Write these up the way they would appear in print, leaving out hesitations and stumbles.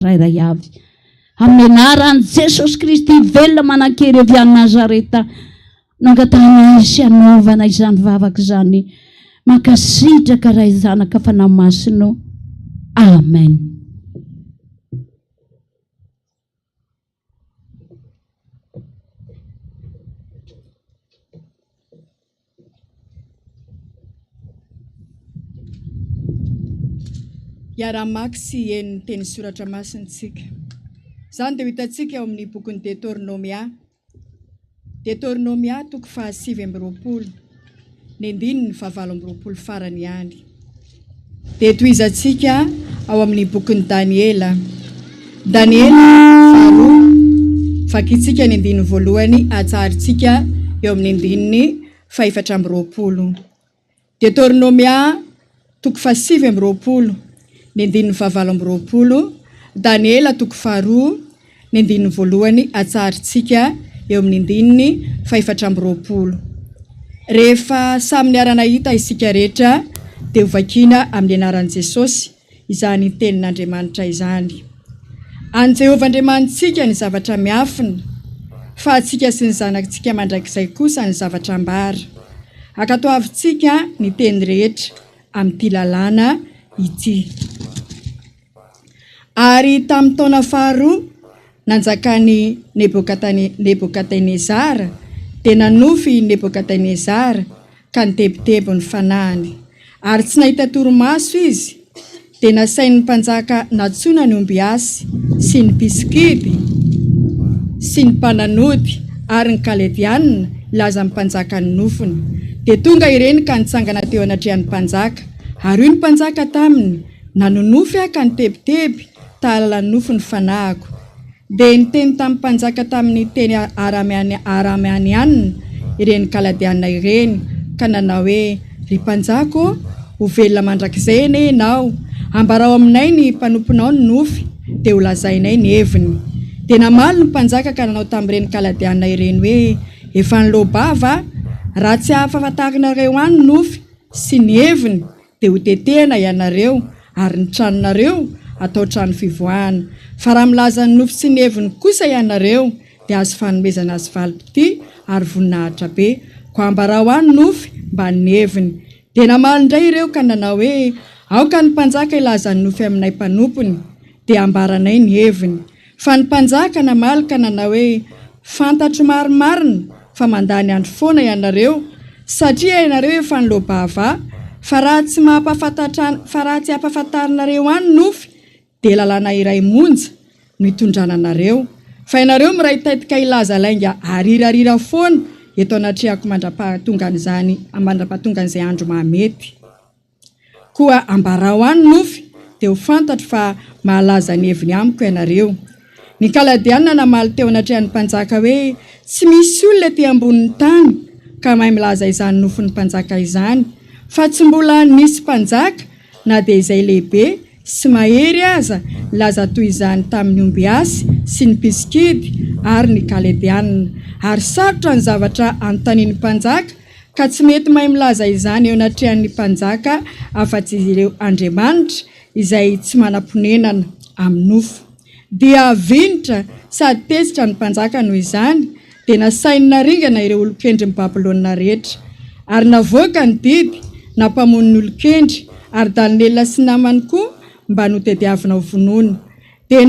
Tsirairay avy. Amin'ny anaran'i Jesosy Kristy velona manan-kery avy any Nazareta no angatahanay sy anaovana izany vavaka izany. Mankasitraka Ray Zanaka Fanahy Masina o. Amen. Hiara-hamaky sy hihaino ny teny soratra masina isika. Izany dia ho hitantsika ao amin'ny bokin'ny Detornomia. Detornomia toko faha 29, ny andininy faha 28 farany ihany. Dia tohizantsika ao amin'ny bokin'i Daniela. Daniela faharoa, vakintsika ny andininy voalohany, atsaharintsika eo amin'ny andininy fahefatra amby 20. Deoteronomia toko fahasivy amby 20, ny andininy fahavalo amby 20, Daniela toko faharoa, Ny andininy voalohany atsaharintsika eo amin'ny andininy fahefatra amby 20. Rehefa samy niara-nahita isika rehetra dia hovakiana amin'ny anaran'i Jesosy izany tenin'Andriamanitra izany. An'i Jehovah Andriamanitsika ny zavatra miafina, fa antsika sy ny zanaktsika mandrakizay kosa ny zavatra ambara. Ankatoavintsika ny teny rehetra amin'ity lalàna ity. Ary tamin'ny taona faharoa nanjakan'i Nebokadnezara, dia nanofy i Nebokadnezara ka nitebiteby ny fanahiny, ary tsy nahita torimaso izy. Dia nasain'ny mpanjaka nantsoina ny ombiasy sy ny mpisikidy sy ny mpananody ary ny Kaledianina hilaza amin'ny mpanjaka ny nofiny. Dia tonga ireny ka nitsangana teo anatrehan'ny mpanjaka. Ary hoy ny mpanjaka taminy, Nanonofy aho ka nitebiteby, tahalala nofy ny fanahiko. Dia niteny tamin'ny mpanjaka tamin'ny teny arameanina ireny Kaldeana ireny, ka nanao hoe, Ry mpanjaka ô, ho velona mandrakizay anie ianao! Ambarao aminay ny mpanomponao ny nofy, dia holazainay ny heviny. Dia namaly ny mpanjaka ka nanao tamin'ireny Kaldeana ireny hoe, Efa niloa-bava aho, raha tsy ahafantarinareo ahy ny nofy sy ny heviny, dia ho tetehina ianareo, ary ny tranonareo hatao trano fivoahana. Fa raha milaza ny nofy sy ny heviny kosa ianareo, dia azo fanomezana sy valim-pitia ary voninahitra be. Koa ambarao ahy ny nofy mbamin'ny heviny. Dia namaly indray ireo ka nanao hoe, Aoka ny mpanjaka hilaza ny nofy aminay mpanompony, dia hambaranay ny heviny. Fa ny mpanjaka namaly ka nanao hoe, Fantatro marimarina fa mandany andro foana ianareo, satria ianareo efa niloa-bava, fa raha tsy mampahafantatra fa raha tsy ampahafantarinareo ahy ny nofy, dia lalàna iray monja no hitondrana anareo, fa ianareo miray taitika hilaza lainga arirarira foana eto anatrehako mandra-pahatongan'izany mandra-pahatongan'izay andro mahamety. Koa ambarao ahy ny nofy, dia ho fantatro fa mahalaza ny heviny amiko ianareo. Ny Kaldeana namaly teo anatrehan'ny mpanjaka hoe, Tsy misy olona ety ambonin'ny tany ka mahay milaza izany nofin'ny mpanjaka izany, fa tsy mbola nisy mpanjaka, na dia izay lehibe sy mahery aza, nilaza toy izany tamin'ny ombiasy sy ny mpisikidy ary ny Kaldeana. Ary sarotra ny zavatra anontanian'ny mpanjaka, ka tsy mety mahay milaza izany eo anatrehan'ny mpanjaka afa-tsy ireo andriamanitra izay tsy manam-ponenana amin'ny nofo. Dia vinitra sady tezitra ny mpanjaka noho izany, dia nasainy naringana ireo olon-kendrin'i Babylona rehetra. Ary navoaka ny didy nampamono ny olon-kendry, ary Daniela sy namany koa mba notediavina ho vonoina. Dia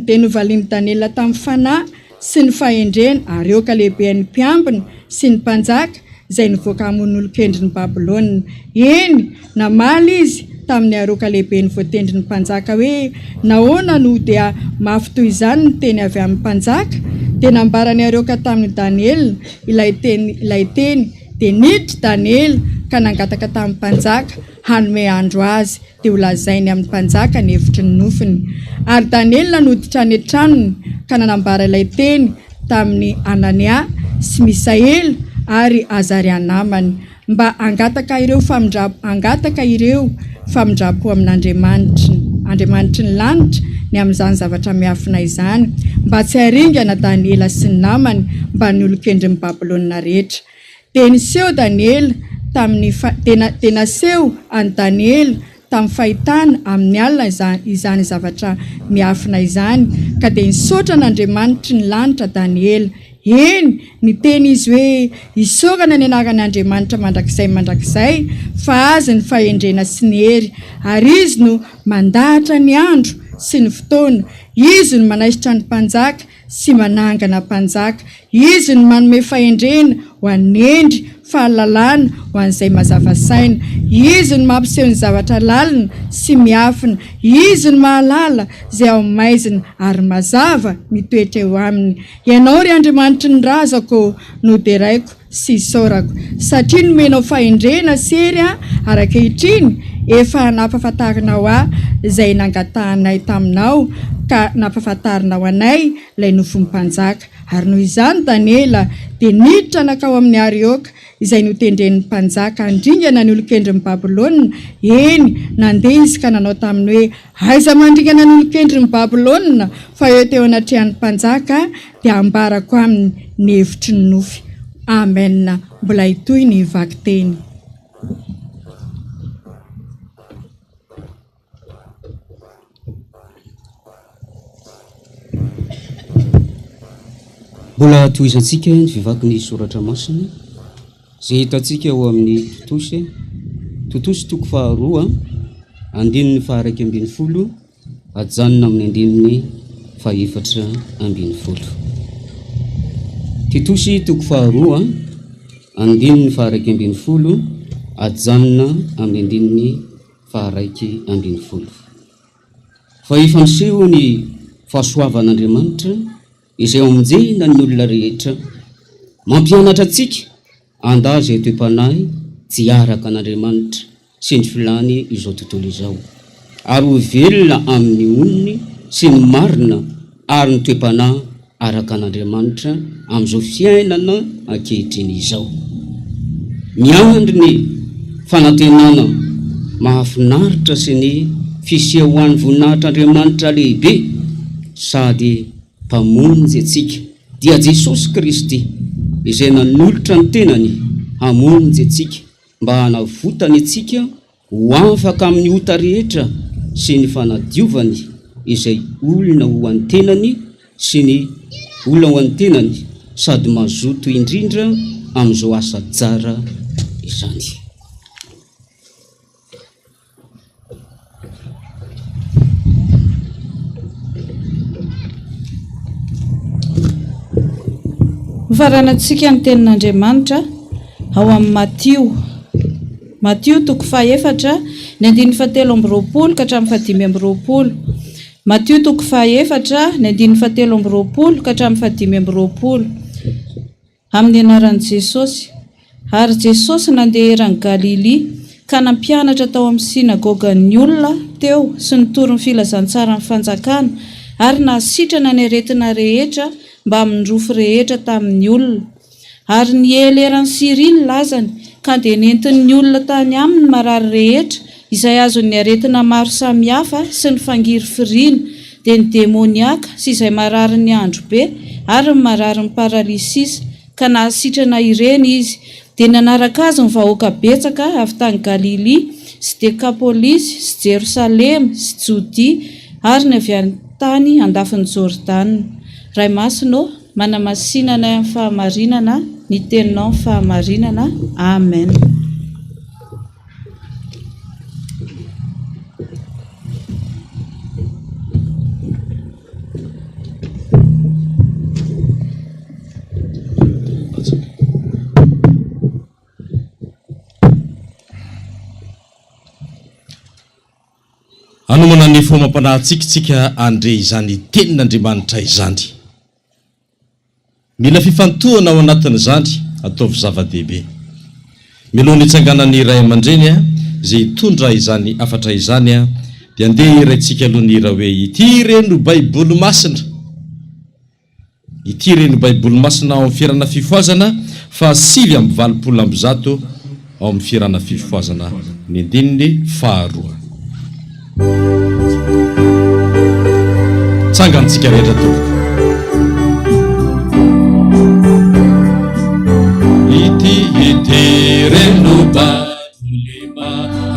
dia novalian'i Daniela tamin'ny fanahy sy ny fahendrena Arioka lehiben'ny mpiambina sy ny mpanjaka izay nivoaka hamono olon-kendrin'i Babylona. Eny, namaly izy tamin'i Arioka lehiben'ny voatendrin'ny mpanjaka hoe, Nahoana no dia mafy toy izany ny teny avy amin'ny mpanjaka? Dia nambaran'i Arioka tamin'i Daniela ilay teny ilay teny. Dia niditra Daniela ka nangataka tamin'ny mpanjaka hanome andro azy. dia holazainy amin'ny mpanjaka ny hevitry ny nofiny. Ary Daniela noditra any an-tranony ka nanambara ilay teny tamin'i Hanania sy Misaela ary Azaria namany, mba hangataka ireo famindra hangataka ireo famindram-po amin'Andriamanitry Andriamanitry ny lanitra ny amin'izany zavatra miafina izany, mba tsy haringana Daniela sy ny namany mbamin'ny olon-kendrin'i Babylona rehetra. Dia niseho Daniela tamin'ny fa dia na dia naseho an'i Daniela. tamin'ny fahitana amin'ny alina izany izany zavatra miafina izany, ka dia nisaotra an'Andriamanitry ny lanitra Daniela. Eny, niteny izy hoe, Isaorana ny anaran' Andriamanitra mandrakizay mandrakizay, fa Azy ny fahendrena sy ny hery, ary Izy no mandahatra ny andro sy ny fotoana, Izy no manaisotra ny mpanjaka sy manangana mpanjaka, Izy no manome fahendrena ho an'ny hendry, fahalalana ho an'izay mazava saina. Izy no mampiseho ny zavatra lalina sy miafina. Izy no mahalala izay ao maizina ary mazava ny toetra eo aminy. Ianao, ry Andriamanitry ny razako ô, no deraiko sy isaorako, satria nomenao fahendrena sy hery aho, ary ankehitriny efa nampahafantarinao ahy izay nangatahanay taminao, ka nampahafantarinao anay ilay nofin'ny mpanjaka. Ary noho izany Daniela dia niditra nankao amin'i Arioka, izay notendren'ny mpanjaka handringana ny olon-kendrin'i Babylona, eny, nandeha izy ka nanao taminy hoe, Aiza mandringana ny olon-kendrin'i Babylona, fa eo teo anatrehan'ny mpanjaka dia hambarako aminy ny hevitry ny nofy. Amen. Mbola hitohy ny vakiteny. Mbola tohizantsika ny fivaky ny soratra masina izay hitantsika ao amin'ny Titosy, Titosy toko faharoa, andininy faha-11 ajanona amin'ny andininy faha-14. Titosy toko faharoa, andininy faha-11 ajanona amin'ny andininy faha-11. Fa efa niseho ny fahasoavan'Andriamanitra izay amonjena ny olona rehetra, mampianatra antsika handà izay toe-panahy tsy araka an'Andriamanitra sy ny filany izao tontolo izao, ary ho velona amin'ny onony sy ny marina ary ny toe-panahy araka an'Andriamanitra amin'izao fiainana ankehitriny izao. Miandry ny fanantenana mahafinaritra sy ny fisehoan'ny voninahitr'Andriamanitra lehibe sady Mpamonjy antsika, dia Jesosy Kristy, izay nanolotra ny tenany hamonjy antsika mba hanavotany antsika Ho afaka amin'ny ota rehetra sy ny fanadiovany izay olona ho an'ny tenany sy ny olona ho an'ny tenany sady mazoto indrindra amin'izao asa tsara izany. Hofaranantsika ny tenin'Andriamanitra ao amin'ny Matio. Matio toko fahefatra, ny andininy fahatelo amby roapolo ka hatramin'ny fahadimy amby roapolo. Matio toko fahefatra, ny andininy fahatelo amby roapolo ka hatramin'ny fahadimy amby roapolo. Amin'ny anaran'i Jesosy. Ary Jesosy nandeha eran'i Galilia, ka nampianatra tao amin'ny synagogan'ny olona teo sy nitory ny filazantsaran'ny fanjakana ary nahasitrana ny aretina rehetra mbamin'ny rofy rehetra tamin'ny olona. Ary niely eran'i Syria ny lazany, ka dia nentin'ny olona tany aminy ny marary rehetra, izay azon'ny aretina maro samihafa sy ny fangirifiriana, dia ny demoniaka sy izay mararin'ny androbe ary ny mararin'ny paralysisa, ka nahasitrana ireny izy. Dia nanaraka azy ny vahoaka betsaka avy tany Galilia sy Dekapolisy sy Jerosalema sy Jodia ary ny avy any tany andafin'i Jordana. Ray Masina ô, manamasina anay amin'ny fahamarinana, ny Teninao ny fahamarinana. Amen. Hanomana ny fo amam-panahintsika isika handre izany Tenin'Andriamanitra izany. Mila fifantohana ao anatin'izany, ataovy zava-dehibe. Mialoha ny hitsanganan'ny ray aman-dreny izay hitondra izany hafatra izany dia andeha hiraintsika aloha ny hira hoe Ity re no Baiboly Masina. Ity re no Baiboly Masina ao amin'ny Fihirana Fifohazana faha 189 ao amin'ny Fihirana Fifohazana ny andininy faharoa. Tsangantsika rehetra tompoko. Ity ity re no Baiboly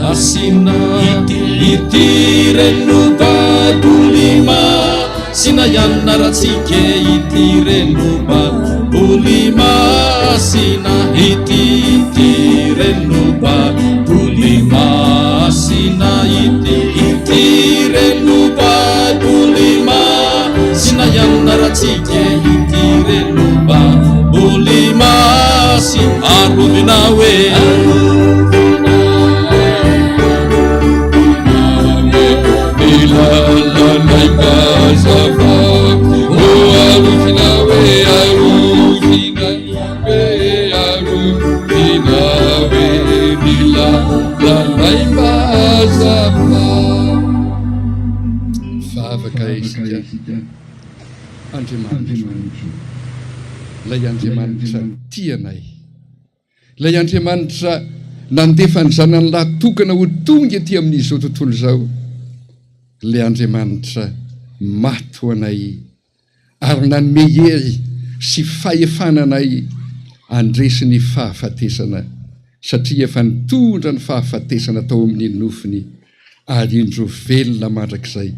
masina. Ity. reny no Baiboly masina ianarantsika e, ity reny no Baiboly masina, ity, ity reny no Baiboly masina, ity, ity reny no Baiboly masina ianarantsika e, ity reny no Baiboly masina, arovina hoe. Vavaka isika Andriamanitro, ilay Andriamanitra tia anay. Ilay Andriamanitra nandefa ny Zanany lahy tokana ho tonga ety amin'izao tontolo izao, ilay Andriamanitra maty ho anay ary nanome hery sy fahefana anay handresy ny fahafatesana, satria efa nitondra ny fahafatesana tao amin'ny nofony ary indro velona mandrakizay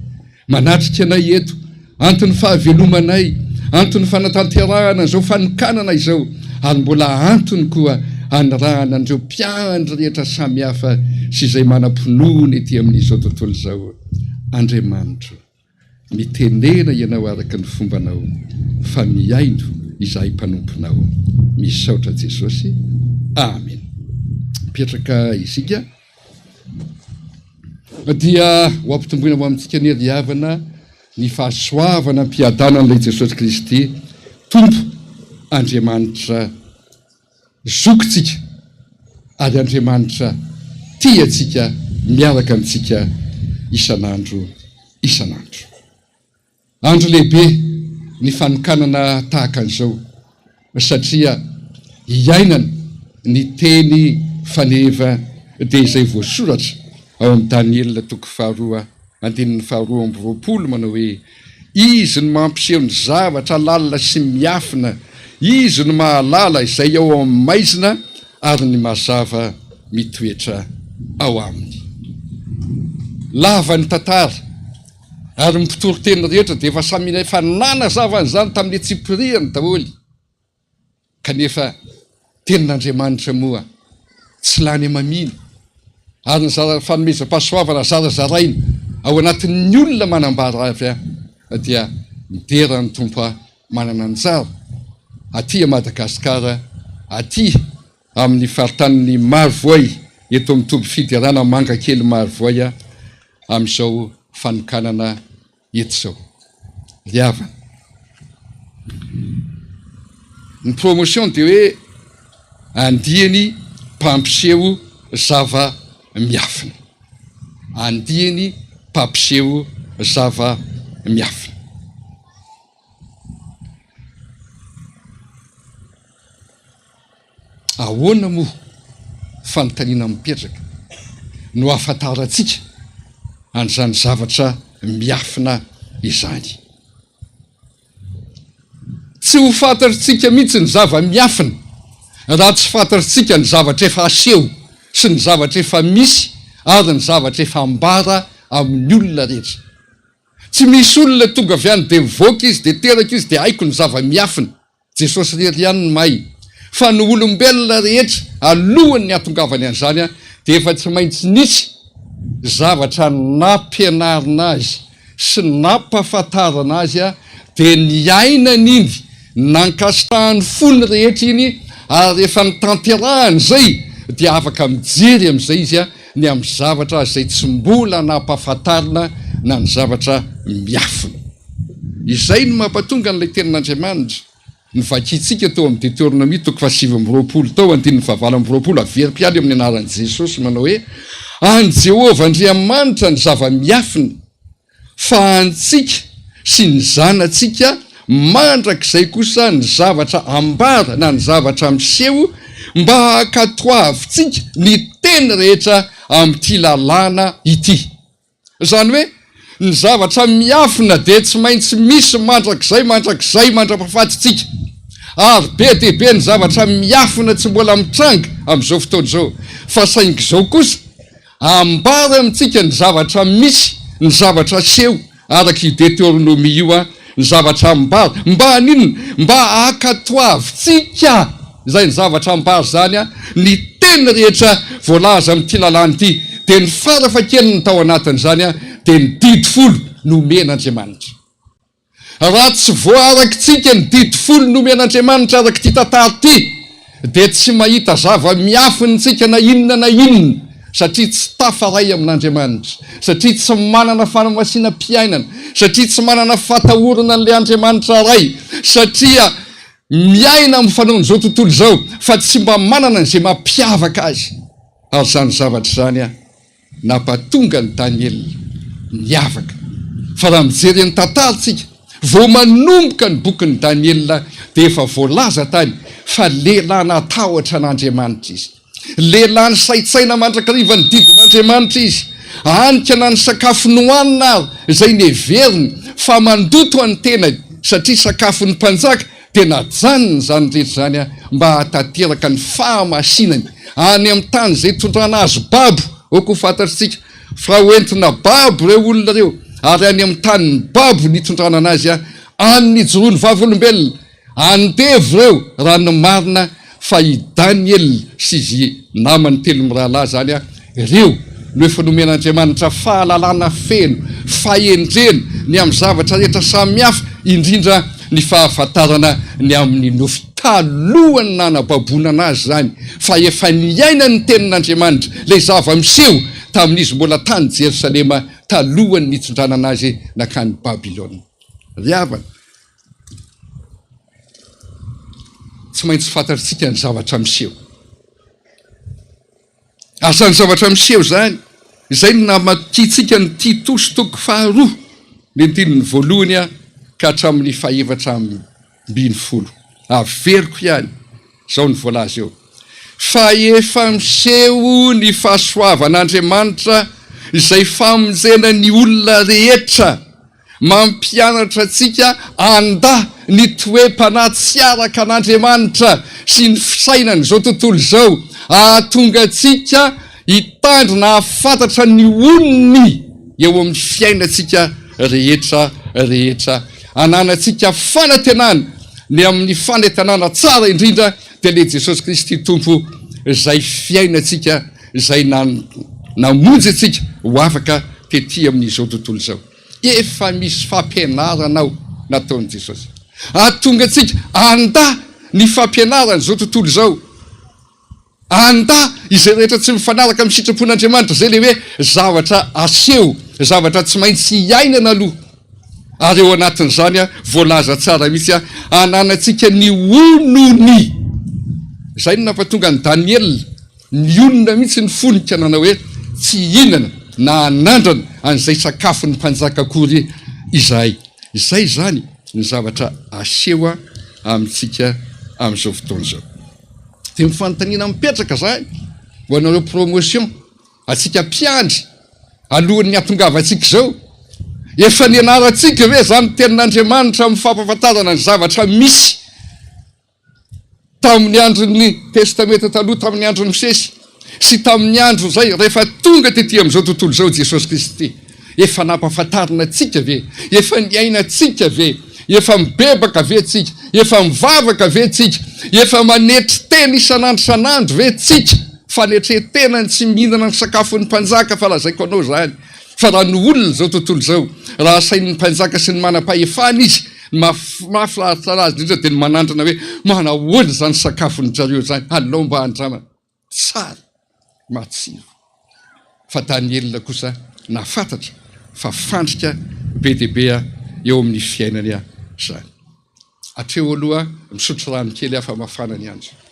manatrika anay eto, anton'ny fahavelomanay, anton'ny fanatanterahana an'izao fanokanana izao, ary mbola antony koa hanirahana an'ireo mpiandry rehetra samihafa sy izay manam-pinoana ety amin'izao tontolo izao. Andriamanitro, mitenena Ianao araka ny fombanao, fa mihaino izahay mpanomponao. Misaotra Jesosy. Amena. Mipetraka isika. Dia ho ampitomboina ho amintsika anie ry havana ny fahasoavana am-piadanan'ilay Jesosy Kristy Tompo Andriamanitra zokintsika ary Andriamanitra tia antsika miaraka amintsika isan'andro isan'andro. Andro lehibe ny fanokanana tahaka an'izao satria iainana ny teny faneva dia izay voasoratra ao amin'ny Daniela toko faharoa andininy faharoa 22 manao hoe, Izy no mampiseho ny zavatra lalina sy miafina, Izy no mahalala izay ao amin'ny maizina ary ny mazava mitoetra ao aminy. Lava ny tantara. Ary ny mpitory teny rehetra dia efa samy efa nanazava an'izany tamin'ny antsipiriany daholo. Kanefa tenin'Andriamanitra moa tsy lany amamiana, ary ny zara fanomezam-pahasoavana zarazaraina ao anatin'ny olona manambara avy dia midera ny Tompo aho manana anjara aty Madagasikara aty amin'ny faritanin'i Marovoay eto amin'ny toby fiderana Mangakely Marovoay amin'izao fanokanana eto izao. Ry havana, ny promotion dia hoe andiany mpampiseho zava-miafina. Andiany mpampiseho zava-miafina. Ahoana moa, fanontaniana mipetraka, no ahafantarantsika an'izany zavatra miafina izany? Tsy ho fantatritsika mihitsy ny zava-miafina raha tsy fantatritsika ny zavatra efa aseho sy ny zavatra efa misy ary ny zavatra efa ambara amin'ny olona rehetra. Tsy misy olona tonga avy any dia mivoaka izy dia teraka izy dia haiko ny zava-miafina. Jesosy irery ihany no mahay. Fa ny olombelona rehetra alohan'ny hahatongavany an'izany dia efa tsy maintsy nisy zavatra nampianarina azy sy nampahafantarana azy dia niainany iny, nankasitrahan'ny fony rehetra iny ary rehefa notanterahany izay dia afaka mijery amin'izay izy ny amin'ny zavatra izay tsy mbola nampahafantarina na ny zavatra miafina. Izay no mampatonga an'ilay tenin'Andriamanitra novakintsika tao amin'ny Deteronomia toko fahasivy 29 tao, andininy fahavalo 28, averiko ihany eo amin'ny anaran'i Jesosy manao hoe, An'i Jehovah Andriamanitra ny zava-miafina, fa antsika sy ny zanatsika mandrakizay kosa ny zavatra ambara na ny zavatra miseho, mba hankatoavintsika ny teny rehetra amin'ity lalàna ity. Izany hoe, ny zavatra miafina dia tsy maintsy misy mandrakizay mandrakizay mandra-pahafatintsika. Ary be dia be ny zavatra miafina tsy mbola mitranga amin'izao fotoana izao. Fa saingy izao kosa, ambara amintsika ny zavatra misy, Ny zavatra aseho araka io Deteronomia io, ny zavatra ambara, mba haninona? Mba hankatoavintsika izay ny zavatra ambara izany, ny teny rehetra voalaza amin'ity lalàna ity, dia ny farafahakeliny tao anatin'izany dia ny didy folo nomen'Andriamanitra. Raha tsy voaarakitsika ny didy folo nomen'Andriamanitra araka ity tantara ity, dia tsy mahita zava-miafina isika na inona na inona, satria tsy tafaray amin'Andriamanitra, satria tsy manana fanamasinam-piainana, satria tsy manana fatahorana an'ilay Andriamanitra Ray, satria miaina amin'ny fanaon'izao tontolo izao fa tsy mba manana an'izay mampiavaka azy. Ary izany zavatra izany nampatonga an'i Daniela niavaka. Fa raha mijery ny tantara isika, vao manomboka ny bokin'i Daniela dia efa voalaza tany fa lehilahy natahotra an'Andriamanitra izy. Lehilahy nisaintsaina mandrakariva ny didin'Andriamanitra izy. Hanika na ny sakafo nohanina ary izay neveriny fa mandoto an'ny tenany satria sakafon'ny mpanjaka dia najanony izany rehetra izany mba hahatanteraka ny fahamasinany any amin'ny tany izay itondrana azy babo. Aoka ho fantatritsika fa ho entina babo ireo olona ireo, ary any amin'ny tanin'ny babo no itondranana azy, any no ijoroan'ny vavolombelona. Andevo ireo raha ny marina fa i Daniel sy izy namany telo mirahalahy izany ireo no efa nomen'Andriamanitra fahalalana feno, fahendrena ny amin'ny zavatra rehetra samihafa, indrindra ny fahafantarana ny amin'ny nofy. Talohan'ny nanababoana azy izany fa efa niainany ny tenin'Andriamanitra, ilay zava-miseho tamin'izy mbola tany Jerosalema talohan'ny nitondranana azy nankany Babylona. Ry havana, Tsy maintsy fantatsika ny zavatra miseho. Ary izany zavatra miseho izany, izay no namakiantsika ny Titosy toko faharoa, ny andininy voalohany ka hatramin'ny fahefatra 14. Averiko ihany, izao no voalaza eo, Fa efa miseho ny fahasoavan'Andriamanitra izay famonjena ny olona rehetra. Mampianatra antsika handà ny toe-panahy tsy araka an'Andriamanitra sy ny fisainan'izao tontolo izao, hahatonga antsika hitandrina hahafantatra ny onony eo amin'ny fiainantsika rehetra rehetra. Ananantsika fanantenana ny amin'ny fanentanana tsara indrindra dia ilay Jesosy Kristy Tompo izay fiainantsika, izay namonjy antsika ho afaka tety amin'izao tontolo izao. Efa misy fampianarana ao nataon'i Jesosy. Hahatonga antsika handà ny fampianaran'izao tontolo izao, handà izay rehetra tsy mifanaraka amin'ny sitrapon'Andriamanitra. Izay ilay hoe zavatra aseho, zavatra tsy maintsy iainana aloha. Ary ao anatin'izany, voalaza tsara mihitsy, ananantsika ny onony. Izay no nampatonga an'i Daniela Nionona mihitsy ny fony ka nanao hoe, Tsy hihinana na hanandrana an'izay sakafon'ny mpanjaka akory izahay. Izay izany ny zavatra aseho amintsika amin'izao fotoana izao. Dia ny fanontaniana mipetraka izany ho anareo promotion, antsika mpiandry, alohan'ny hatongavantsika izao, efa nianarantsika ve izany tenin'Andriamanitra amin'ny fampahafantarana ny zavatra misy Tamin'ny andron'ny Testamenta Taloha, tamin'ny andron'i Mosesy, sy tamin'ny andro izay rehefa tonga tety amin'izao tontolo izao Jesosy Kristy, efa nampahafantarina antsika ve? Efa niainantsika ve? Efa mibebaka ve tsika? Efa mivavaka ve tsika? Efa manetry tena isan'andro isan'andro ve tsika? Fanetren-tena ny tsy mihinana ny sakafon'ny mpanjaka fa lazaiko anao izany fa raha ny olona izao tontolo izao, raha asain'ny mpanjaka sy ny manam-pahefana izy, Ny mahafinaritra azy indrindra dia ny manandrana hoe manahoana izany sakafon-dry zareo izany, alao mba handramana. Tsara, matsiro. Fa Daniela kosa nahafantatra fa fandrika be dia be eo amin'ny fiainany izany. Hatreo aloha misotro rano kely aho fa mafana ny andro.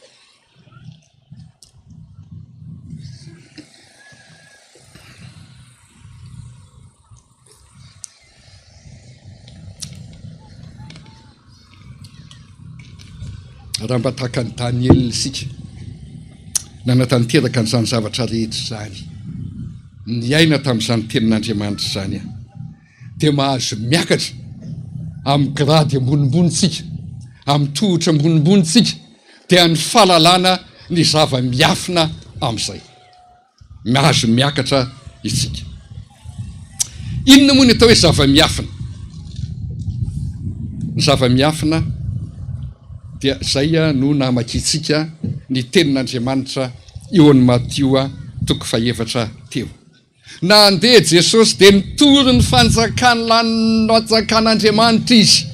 Raha mba tahaka an'i Daniela isika, nanatanteraka an'izany zavatra rehetra izany, niaina tamin'izany tenin'Andriamanitra izany, dia mahazo miakatra amin'ny grady ambonimbony isika, amin'ny tohotra ambonimbony isika, dia ny fahalalana ny zava-miafina amin'izay. Mahazo miakatra isika. Inona moa ny atao hoe zava-miafina? Ny zava-miafina dia izay no namakiantsika ny tenin'Andriamanitra eo amin'ny Matio toko fahefatra teo. Nandeha Jesosy dia nitory ny fanjakan'Andriamanitra Izy.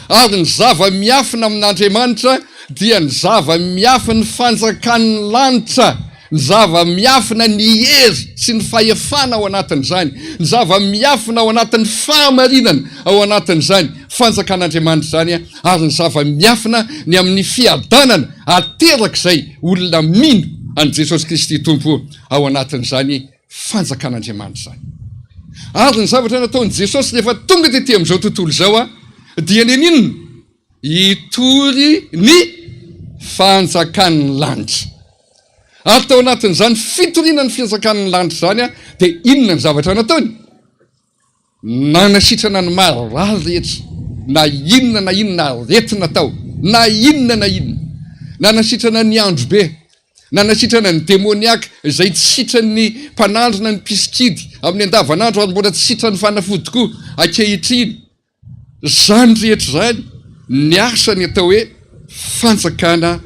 Ary ny zava-miafina amin'Andriamanitra dia ny zava-miafin'ny fanjakan'ny lanitra, ny zava-miafina ny hery sy ny fahefana ao anatin'izany, ny zava-miafina ao anatin'ny fahamarinana ao anatin'izany fanjakan'Andriamanitra izany, ary ny zava-miafina ny amin'ny fiadanana aterak'izay olona mino an'i Jesosy Kristy Tompo ao anatin'izany fanjakan'Andriamanitra izany. Ary ny zavatra nataon'i Jesosy rehefa tonga tety amin'izao tontolo izao dia ny inona? Hitory ny fanjakan'ny lanitra. Ary tao anatin'izany fitoriana ny fanjakan'ny lanitra izany dia inona ny zavatra nataony? Nanasitrana ny marary rehetra, na inona na inona aretina tao, na inona na inona. Nanasitrana ny androbe, nanasitrana ny demoniaka izay tsy sitran'ny mpanandrina ny mpisikidy amin'ny andavanandro ary mbola tsy sitran'ny fanafody koa ankehitriny. Izany rehetra izany ny asa ny atao hoe fanjakana,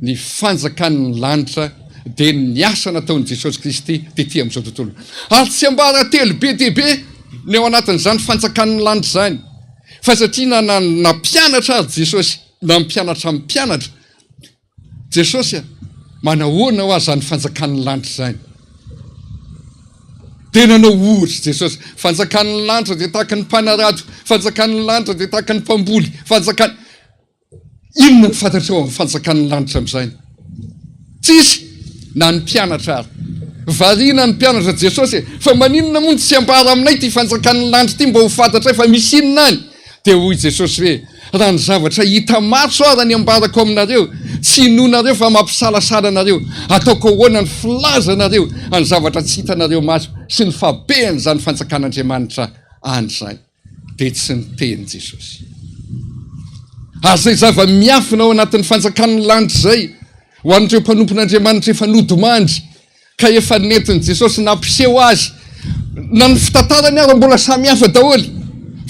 ny fanjakan'ny lanitra dia ny asa nataon'i Jesosy Kristy tety amin'izao tontolo. Ary tsiambaratelo be dia be ny ao anatin'izany fanjakan'ny lanitra izany. Fa satria na nampianatra ary Jesosy, nampianatra ny mpianatra, Jesosy a! Manahoana hoa zany fanjakan'ny lanitra izany? Dia nanao ohatra Jesosy, fanjakan'ny lanitra dia tahaka ny mpanarato, fanjakan'ny lanitra dia tahaka ny mpamboly, fanjakan. Inona no fantatrao amin'ny fanjakan'ny lanitra amin'izany? Tsisy, na ny mpianatra ary. Variana ny mpianatra Jesosy e! Fa maninona moa no tsy ambara aminay ity fanjakan'ny lanitra ity mba ho fantatray fa misy inona any? Dia hoy Jesosy hoe, Raha ny zavatra hita maso ara ny ambarako aminareo, tsy inoanareo fa mampisalasala anareo, ataoko ahoana ny filazanareo ny zavatra tsy hitanareo maso sy ny fahabean'izany fanjakan'Andriamanitra any izany? Dia tsy niteny Jesosy. Ary izay zava-miafina ao anatin'ny fanjakan'ny lanitra izay, ho an'ireo mpanompon'Andriamanitra efa nodimandry, ka efa nentin'i Jesosy nampiseho azy, na ny fitantarany ara mbola samy hafa daholo,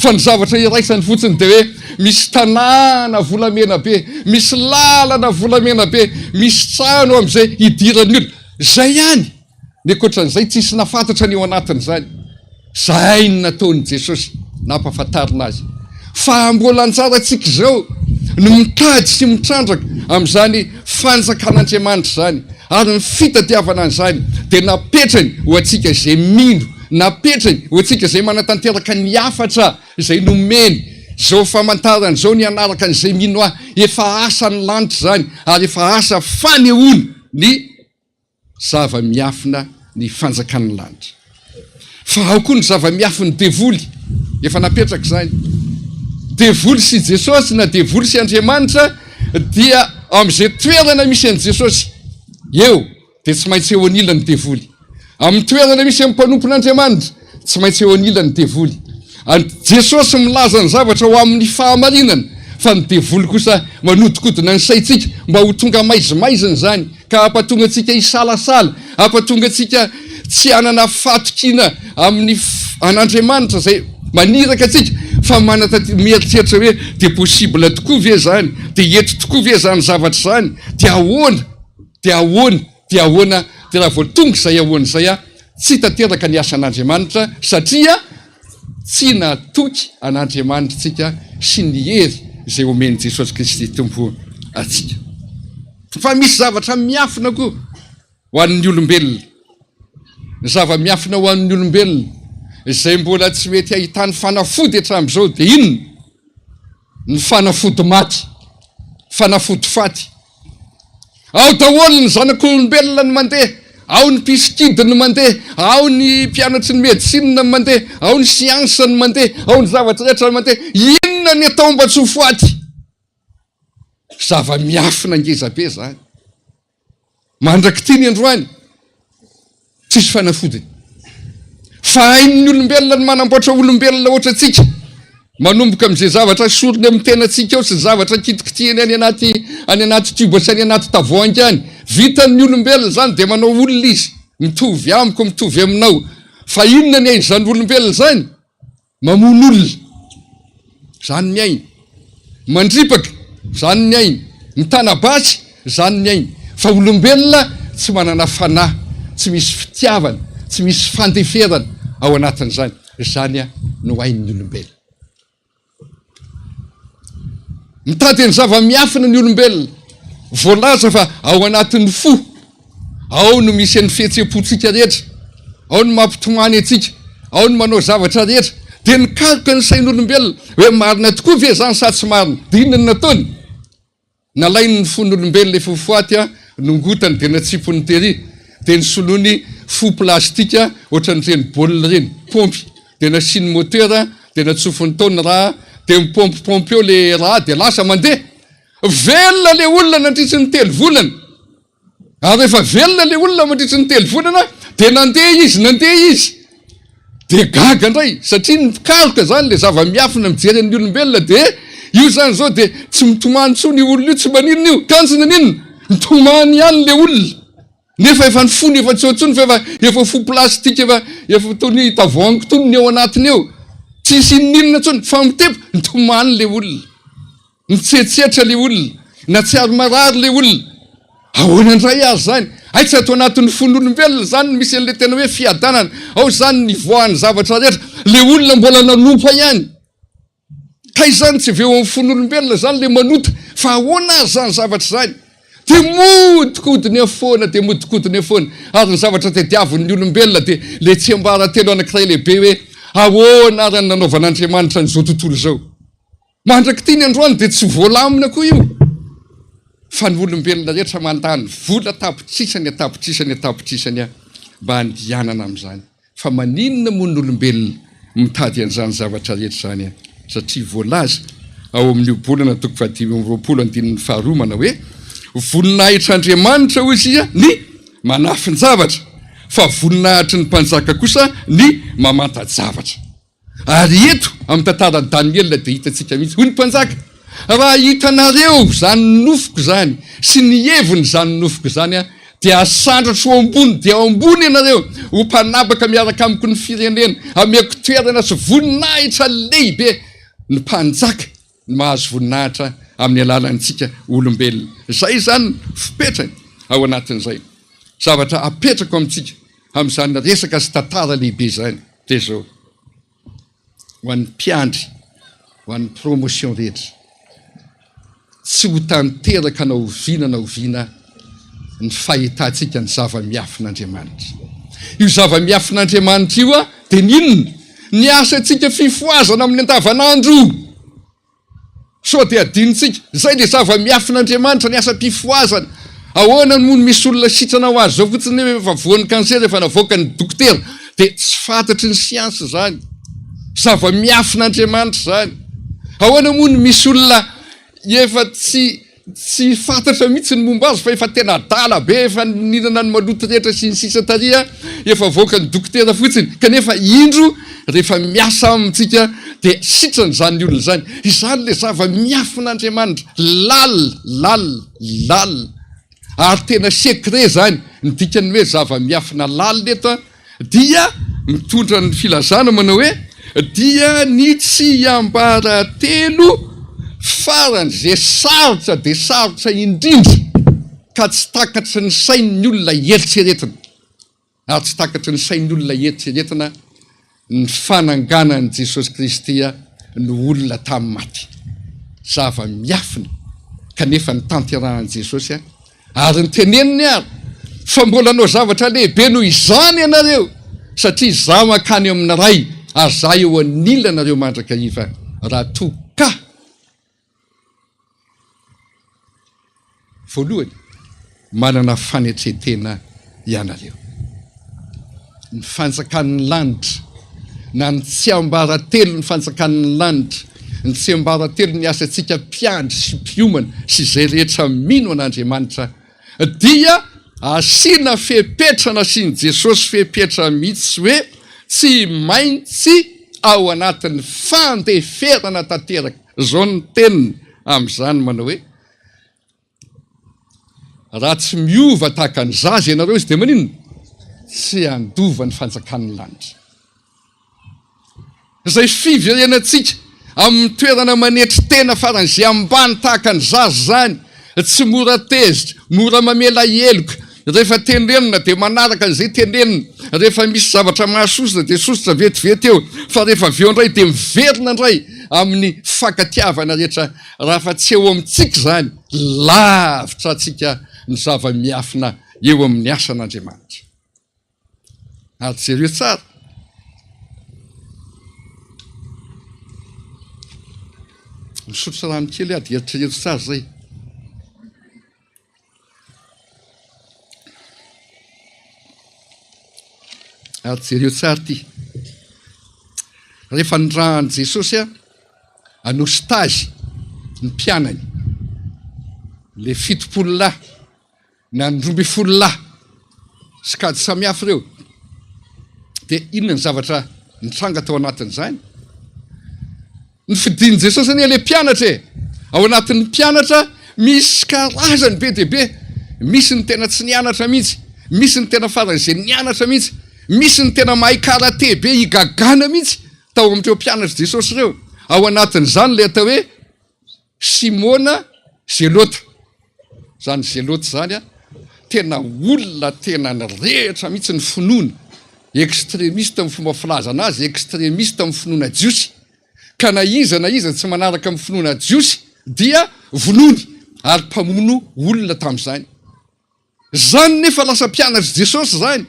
fa ny zavatra iraisany fotsiny dia hoe misy tanàna volamena be, misy lalana volamena be, misy trano amin'izay hidiran'ny olona, izay ihany, ny ankoatran'izay tsisy nahafantatra ny ao anatin'izany. Izay no nataon'i Jesosy nampahafantarina azy fa mbola anjarantsika izao no mitady sy mitrandraka amin'izany fanjakan'Andriamanitra izany ary ny fitadiavana an'izany dia napetrany ho antsika izay mino, napetrany ho antsika izay manatanteraka ny hafatra izay nomeny. Izao famantarana izao ny hanaraka an'izay mino ahy. Efa asan'ny lanitra izany ary efa asa fanehoana ny zava-miafina ny fanjakan'ny lanitra. Fa ao koa ny zava-miafin'ny devoly, efa napetraka izany. Devoly sy Jesosy na devoly sy Andriamanitra dia amin'izay toerana misy an'i Jesosy eo dia tsy maintsy eo anilan'ny devoly. Amin'ny toerana misy an'ny mpanompon'Andriamanitra, tsy maintsy eo anilan'ny devoly. Ary Jesosy milaza ny zavatra ho amin'ny fahamarinana, fa ny devoly kosa manodikodina ny saintsika mba ho tonga maizimaizina izany, ka hampatonga antsika hisalasala, hampatonga antsika tsy hanana fahatokiana amin'ny an'Andriamanitra izay maniraka antsika, fa manatati- mieritreritra hoe dia possible tokoa ve izany? Dia eto tokoa ve izany zavatra izany? Dia ahoana? Dia ahoana? Dia ahoana? Dia raha vao tonga izay ahoana izay aho, tsy tanteraka ny asan'Andriamanitra satria tsy natoky an'Andriamanitra isika sy ny hery izay omen'i Jesosy Kristy Tompo antsika. Fa misy zavatra miafina koa ho an'ny olombelona. Ny zava-miafina ho an'ny olombelona izay mbola tsy mety ahitany fanafody hatramin'izao dia inona? Ny fanafody maty, fanafody faty. Ao daholo ny zanak'olombelona no mandeha, ao ny mpisikidy no mandeha, ao ny mpianatry ny medecine no mandeha, ao ny siansa no mandeha, ao ny zavatra rehetra no mandeha. Inona ny atao mba tsy ho faty? Zava-miafina ngeza be izany. Mandrak'ity ny androany, tsisy fanafodiny. Fa hain'ny olombelona ny manamboatra olombelona ohatra antsika, manomboka amin'izay zavatra asoriny amin'ny tenantsika ao sy zavatra kitikitihiny any anaty any anaty tube sy any anaty tavoahangy any. Vitan'ny olombelona izany dia manao olona izy, mitovy amiko, mitovy aminao. Fa inona ny hain'izany olombelona izany? Mamono olona, izany ny ainy. Mandripaka, izany ny ainy. Mitana basy, izany ny ainy. Fa olombelona tsy manana fanahy, tsy misy fitiavana, tsy misy fandeferana ao anatin'izany. Izany no ain'ny olombelona. Mitady ny zava-miafina ny olombelona. Voalaza fa ao anatin'ny fo, ao no misy ny fihetseham-pontsika rehetra, ao no mampitomany antsika, ao no manao zavatra rehetra. Dia nikaroka ny sain'olombelona hoe marina tokoa ve izany sa tsy marina. Dia inona no nataony? Nalainy ny fon'olombelona efa ho faty, nongotany dia natsipiny tery, dia nosoloiny fo plastika ohatran'ireny baolina ireny, paompy, dia nasiany moteur, dia natsofony tao ny rà, dia mipaompipaompy eo le rà dia lasa mandeha. Velona le olona nandritry ny telo volana. Ary rehefa velona ilay olona mandritry ny telo volana dia nandeha izy, nandeha izy. Dia gaga indray satria ny mpikaroka izany ilay zava-miafina mijery an'ny olombelona dia io izany izao dia tsy mitomany intsony io olona io, tsy maninona io. Kanjo naninona? Nitomany ihany ilay olona. Nefa efa ny fony efa tsy eo intsony fa efa efa fo plastika efa efa toy ny tavoahangy tony ny ao anatiny eo. Tsisy inoninona intsony fa mitepo, nitomany ilay olona. Nitsetsetra ilay olona, nahatsiaro marary ilay olona. Ahoana indray ary izany? Hay tsy ato anatin'ny fon'olombelona izany no misy an'ilay tena hoe fiadanana. Ao izany ny ivoahan'ny zavatra rehetra. Ilay olona mbola nanompa ihany. Kay izany tsy avy eo amin'ny fon'olombelona izany ilay manota. Fa ahoana ary izany zavatra izany? Dia modikodina eo foana, dia modikodina eo foana. Ary ny zavatra tadiavin'ny olombelona dia ilay tsiambaratelo anankiray lehibe hoe ahoana ary ny nanaovan'Andriamanitra an'izao tontolo izao? Mandrak'ity ny androany dia tsy voalamina koa io fa ny olombelona rehetra mandany vola tapitrisany an-tapitrisany an-tapitrisany mba handihanana amin'izany. Fa maninona moa ny olombelona mitady an'izany zavatra rehetra izany an? Satria voalaza ao amin'ny Ohabolana toko fahadimy amby 20 andininy faharoa manao hoe, Voninahitr'Andriamanitra hoy izy ny manafin-javatra fa voninahitry ny mpanjaka kosa ny mamanta-javatra. Ary eto amin'ny tantaran'i Daniela dia hitantsika mihitsy, hoy ny mpanjaka, Raha hitanareo izany nofiko izany sy ny heviny izany nofiko izany, dia hasandratro ho ambony dia ambony ianareo, ho mpanabaka miaraka amiko ny firenena, hameko toerana sy voninahitra lehibe ny mpanjaka no mahazo voninahitra amin'ny alalantsika olombelona. Izay izany ny fipetrany ao anatin'izay. Zavatra apetrako amintsika amin'izany resaka sy tantara lehibe izany dia izao, ho an'ny mpiandry, ho an'ny promotion rehetra, tsy ho tanteraka na oviana na oviana ny fahitantsika ny zava-miafin'Andriamanitra. Io zava-miafin'Andriamanitra io dia ny inona? Ny asantsika fifohazana amin'ny andavanandro io. Sao dia adinontsika? Izay ilay zava-miafin'Andriamanitra, ny asam-pifohazana. Ahoana moa no misy olona sitrana ho azy izao fotsiny nefa efa voan'ny kansera, efa navoakan'ny dokotera? Dia tsy fantatry ny siansa izany. Zava-miafin'Andriamanitra izany. Ahoana moa no misy olona efa tsy Tsy fantatra mihitsy ny momba azy fa efa tena adala be, efa nihinana ny maloto rehetra sy ny sisa tary a, efa avoakan'ny dokotera fotsiny, kanefa indro rehefa miasa amintsika dia sitrana izany olona izany. Izany ilay zava-miafin'Andriamanitra, lalina, lalina, lalina, ary tena secret izany, ny dikan'ny hoe zava-miafina lalina eto a, dia mitondra ny filazana manao hoe, dia ny tsiambaratelo farany izay sarotra dia sarotra indrindra ka tsy takatry ny sain'ny olona eritreretina, ary tsy takatry ny sain'ny olona eritreretina ny fananganan'i Jesosy Kristy no olona tamin'ny maty. Zava-miafina kanefa notanterahan'i Jesosy Ary noteneniny ary fa mbola hanao zavatra lehibe noho izany ianareo, satria Izaho mankany amin'ny Ray, ary Izaho eo anilanareo mandrakariva, raha toa ka, voalohany, manana fanetren-tena ianareo. Ny fanjakan'ny lanitra, na ny tsiambaratelon'ny fanjakan'ny lanitra, ny tsiambaratelon'ny asantsika mpiandry sy mpiomana sy izay rehetra mino an'Andriamanitra dia asiana fepetra nasian'i Jesosy fepetra mihitsy hoe tsy maintsy ao anatin'ny fandeferana tanteraka. Izao ny teniny amin'izany manao hoe. Raha tsy miova tahaka ny zaza ianareo izy dia maninona? Tsy handova ny fanjakan'ny lanitra. Izay fiverenantsika amin'ny toerana manetry tena faran'izay ambany tahaka ny zaza izany, tsy mora tezitra, mora mamela heloka, rehefa tenenina dia manaraka an'izay tenenina, rehefa misy zavatra mahasosotra dia sosotra vetivety eo, fa rehefa avy eo indray dia miverina indray amin'ny fankatiavana rehetra, raha fa tsy eo amintsika izany, lavitra antsika ny zava-miafina eo amin'ny asan'Andriamanitra. Ary jereo tsara. Misotro rano kely aho dia eritrereto tsara izay. Ary jereo tsara ity. Rehefa nirahan'i Jesosy aho, hanao stage ny mpianany, le 70 lahy. na ny 12 lahy, sokajy samihafa ireo, dia inona ny zavatra nitranga tao anatin'izany? Ny fidin'i Jesosy anie ilay mpianatra e! Ao anatin'ny mpianatra misy karazany be dia be, misy ny tena tsy nianatra mihitsy, misy ny tena faran'izay nianatra mihitsy, misy ny tena mahay karate be igagana mihitsy tao amin'ireo mpianatr'i Jesosy ireo. Ao anatin'izany ilay atao hoe Simona Zelota. Izany Zelota izany an, tena olona tena nirehitra mihitsy ny finoana, extremiste amin'ny fomba filazana azy, extremiste amin'ny finoana jiosy, ka na iza na iza tsy manaraka amin'ny finoana jiosy dia vonoiny, ary mpamono olona tamin'izany. Izany nefa lasa mpianatr'i Jesosy izany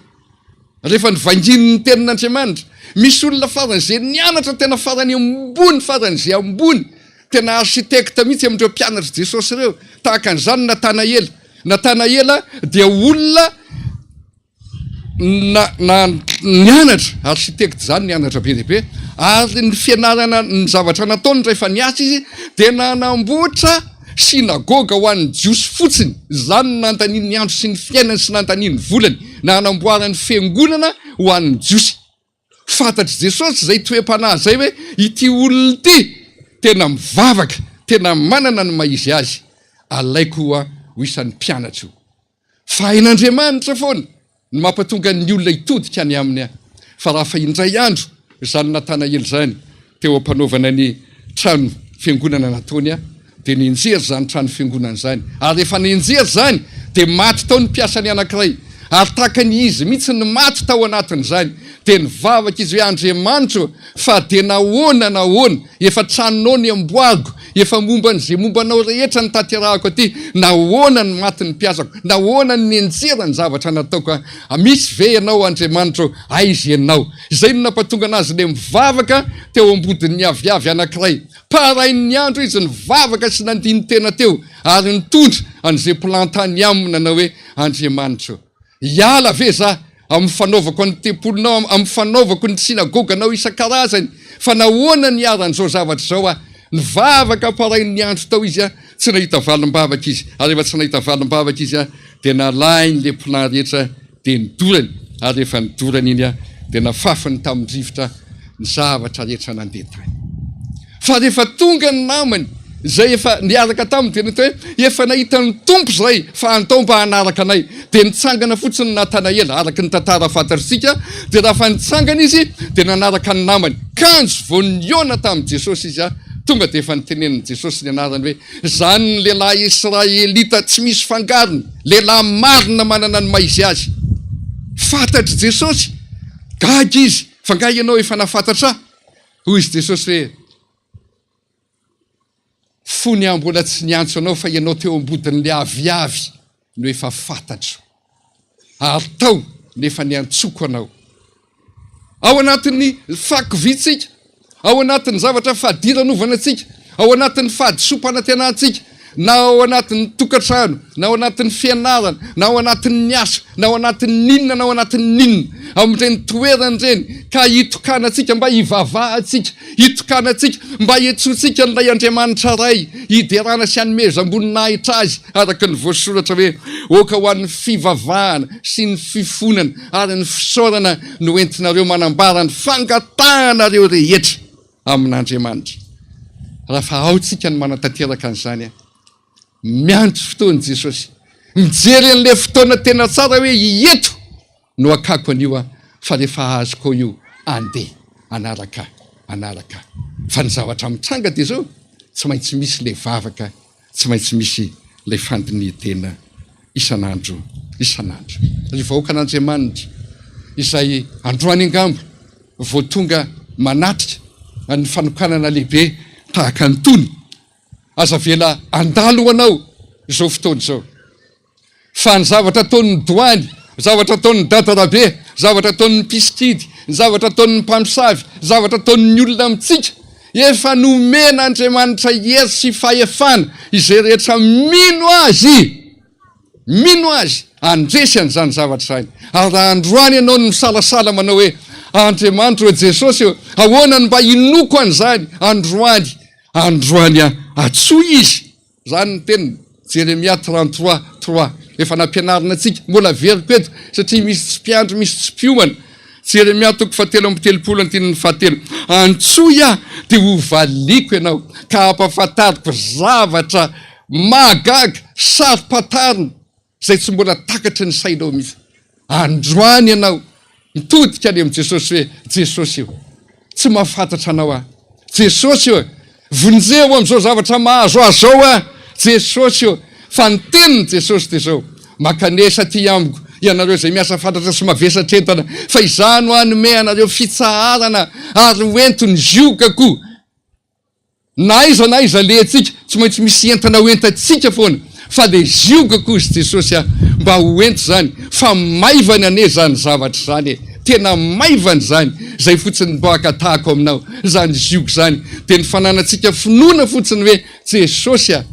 rehefa nivanginy ny tenin'Andriamanitra. Misy olona faran'izay nianatra tena farany ambony, faran'izay ambony, tena architecte mihitsy amin'ireo mpianatr'i Jesosy ireo. Tahaka an'izany Natanaela. Natanaela dia olona na na nianatra architecte izany nianatra be dia be ary ny fianarana ny zavatra nataony rehefa niasa izy dia nanamboatra synagoga ho an'ny jiosy fotsiny izany no nandaniany ny andro sy ny fiainany sy nandaniany volany nanamboarany fiangonana ho an'ny jiosy fantatr'i Jesosy izay toe-panahy izay hoe ity olona ity tena mivavaka tena manana ny maha izy azy alaiko ho isan'ny mpianatro io Fa hain'Andriamanitra foana ny mampatonga ny olona hitodika any aminy. Fa raha fa indray andro izany Natanaela izany teo am-panaovana ny trano fiangonana nataony, dia nianjera izany trano fiangonana izany. Ary rehefa nianjera izany, dia maty tao ny mpiasany anankiray. Ary tahaka ny izy mihitsy no maty tao anatin'izany. Dia nivavaka izy hoe, Andriamanitro, fa dia nahoana, nahoana? Efa tranonao ny amboariko, efa momba an'izay momba anao rehetra no tanterahako aty, nahoana no maty ny mpiasako, nahoana no nianjera ny zavatra nataoko a, misy ve ianao Andriamanitra ô, aiza ianao? Izay no nampatonga anazy ilay mivavaka teo ambodin'ny aviavy anankiray, parain'ny andro izy nivavaka sy nandini-tena teo ary nitondra an'izay plan tany aminy nanao hoe, Andriamanitra ô, hiala ve za Amin'ny fanaovako ny tempolinao, amin'ny fanaovako ny synagoganao isan-karazany, fa nahoana niharan'izao zavatra izao aho? Nivavaka amparain'ny andro tao izy, tsy nahita valim-bavaka izy, ary rehefa tsy nahita valim-bavaka izy, dia nalainy ilay plan rehetra dia nodorany, ary rehefa nodorany iny, dia nafafiny tamin'ny rivotra ny zavatra rehetra nandeha tany. Fa rehefa tonga ny namany izay efa niaraka taminy dia niteny hoe, Efa nahita ny Tompo izahay, fa andao mba hanaraka anay. Dia nitsangana fotsiny Natanaela, araka ny tantara fantatrtsika, dia raha nitsangana izy dia nanaraka ny namany. Kanjo vao nihaona tamin'i Jesosy izy, tonga dia efa nitenenin'i Jesosy ny anarany hoe, Izany ny lehilahy Israelita tsy misy fangarony, lehilahy marina manana ny maha izy azy. Fantatr'i Jesosy, gaga izy, fa angaha ianao efa nahafantatra ahy? Hoy izy Jesosy hoe, Fony aho mbola tsy niantso anao fa ianao teo ambodin'ilay aviavy no efa fantatro, ary tao no efa niantsoko anao. Ao anatin'ny fahakiviantsika, ao anatin'ny zavatra fadiranovana antsika, ao anatin'ny fahadisoam-panantenantsika, na ao anatin'ny tokantrano, na ao anatin'ny fianarana, na ao anatin'ny asa, na ao anatin'ny inona na ao anatin'ny inona, amin'ireny toerana ireny, ka hitokanantsika mba hivavahantsika, hitokanantsika mba hiantsoantsika an'ilay Andriamanitra Ray, hiderana sy hanomezam-boninahitra Azy, araka ny voasoratra hoe, Aoka ho an'ny fivavahana sy ny fifonana ary ny fisaorana no entinareo manambara ny fangatahanareo rehetra. amin'Andriamanitra. Raha fa ao tsika ny manatanteraka an'izany an. Miandry fotoana Jesosy. Mijery an'ilay fotoana tena tsara hoe ieto no akako an'io an, fa rehefa azoko ao io, andeha hanaraka ahy. hanaraka. Fa ny zavatra mitranga dia izao, tsy maintsy misy ilay vavaka, tsy maintsy misy ilay fandinihan-tena isan'andro isan'andro. Ry vahoakan'Andriamanitra, izay androany angamba vao tonga manatrika ny fanokanana lehibe tahaka an'itony, aza avela handalo ho anao izao fotoana izao. Fa ny zavatra ataon'ny doany, ny zavatra ataon'ny dadarabe, ny zavatra ataon'ny mpisikidy, ny zavatra ataon'ny mpamosavy, ny zavatra ataon'ny olona amintsika, efa nomen'Andriamanitra hery sy fahefana izay rehetra mino Azy, mino Azy, handresy an'izany zavatra izany. Ary raha androany ianao no misalasala manao hoe, Andriamanitra ô, Jesosy ô, ahoana no mba hinoako an'izany androany? Androany antsoy Izy. Izany ny teniny, Jeremia 33, trois. Efa nampianarina antsika, mbola averiko eto satria misy tsy mpiandry, misy tsy mpiomana. Jeremia toko fahatelo amby telopolo andininy fahatelo. Antsoy aho dia hovaliako ianao ka hampahafantariko zavatra mahagaga, saro-pantarina. izay tsy mbola takatry ny sainao mihitsy. Androany ianao mitodika any amin'i Jesosy hoe, Jesosy ô, tsy mahafantatra anao aho. Jesosy ô, vonjeo amin'izao zavatra mahazo ahy izao aho. Jesosy ô, fa ny tenin'i Jesosy dia izao, Mankanesa aty amiko, ianareo izay miasa fatratra sy mavesatra entana, fa izaho no hanome anareo fitsaharana, ary ho ento ny ziogako. Na aiza na aiza alehantsika, tsy maintsy misy entana ho entantsika foana, fa le ziogako hozy Jesosy ah, mba ho ento izany, fa maivana anie izany zavatra izany e, tena maivana izany, izay fotsiny mba angatahako aminao, izany zioga izany, dia ny fananantsika finoana fotsiny hoe Jesosy ah,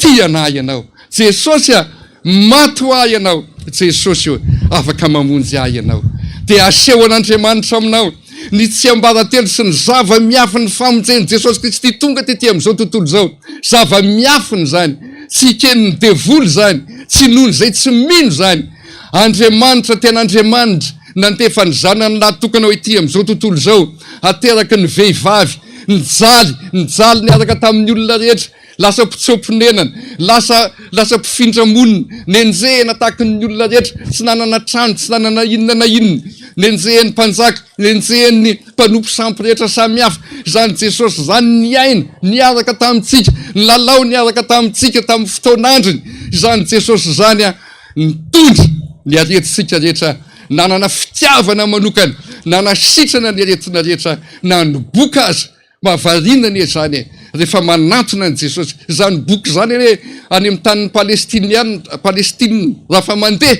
Tia anah ianao. Jesosy a! Maty ho ahy ianao. Jesosy o! Afaka mamonjy ahy ianao. Dia asehon'Andriamanitra aminao ny tsiambaratelo sy ny zava-miafin'ny famonjen'i Jesosy Kristy tonga tety amin'izao tontolo izao. Zava-miafina izany. Tsy eken'ny devoly izany. Tsy inoan'izay tsy mino izany. Andriamanitra tena Andriamanitra nandefa ny Zanany lahy tokana ho ety amin'izao tontolo izao, hateraky ny vehivavy, nijaly, nijaly niaraka tamin'ny olona rehetra, Lasa mpitsoa-ponenana, lasa lasa mpifindra monina, nenjehina tahaky ny olona rehetra, tsy nanana trano, tsy nanana inona na inona, nenjehin'ny mpanjaka, nenjehin'ny mpanompo sampy rehetra samihafa. Izany Jesosy izany niaina niaraka tamintsika, nilalao niaraka tamintsika tamin'ny fotoan'androny. Izany Jesosy izany nitondra ny aretintsika rehetra, nanana fitiavana manokana, nanasitrana ny aretina rehetra, na ny boka aza. Mahavariana anie izany e! Rehefa manantona an'i Jesosy. Izany boky izany anie any amin'ny tanin'ny Palestiniana, Palestine, raha fa mandeha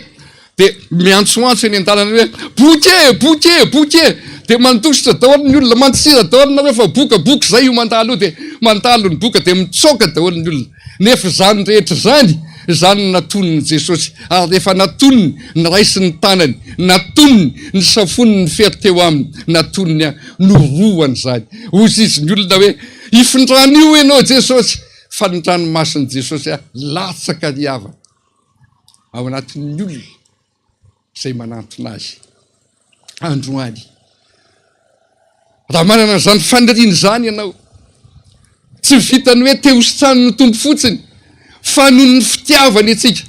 dia miantsoantso eny an-dalana hoe boky e! Boky e! Boky e! Dia mandositra daholo ny olona, mandosira daholo nareo fa boka, boky izay io mandalo io dia mandalo ny boka dia mitsoaka daholo ny olona. Nefa izany rehetra izany, izany no natonin'i Jesosy, ary rehefa natoniny, niraisiny ny tanany, natoniny, nisafoany ny fery teo aminy, natoniny norohany izany. Hozy izy ny olona hoe, Hifindrano io ianao Jesosy! Fa ny ranomason'i Jesosy latsaka ry havana ao anatin'ny olona izay manantona azy androany. Raha manana an'izany faniriana izany ianao, tsy vitan'ny hoe te hositranin'ny Tompo fotsiny, fa noho ny fitiavany antsika,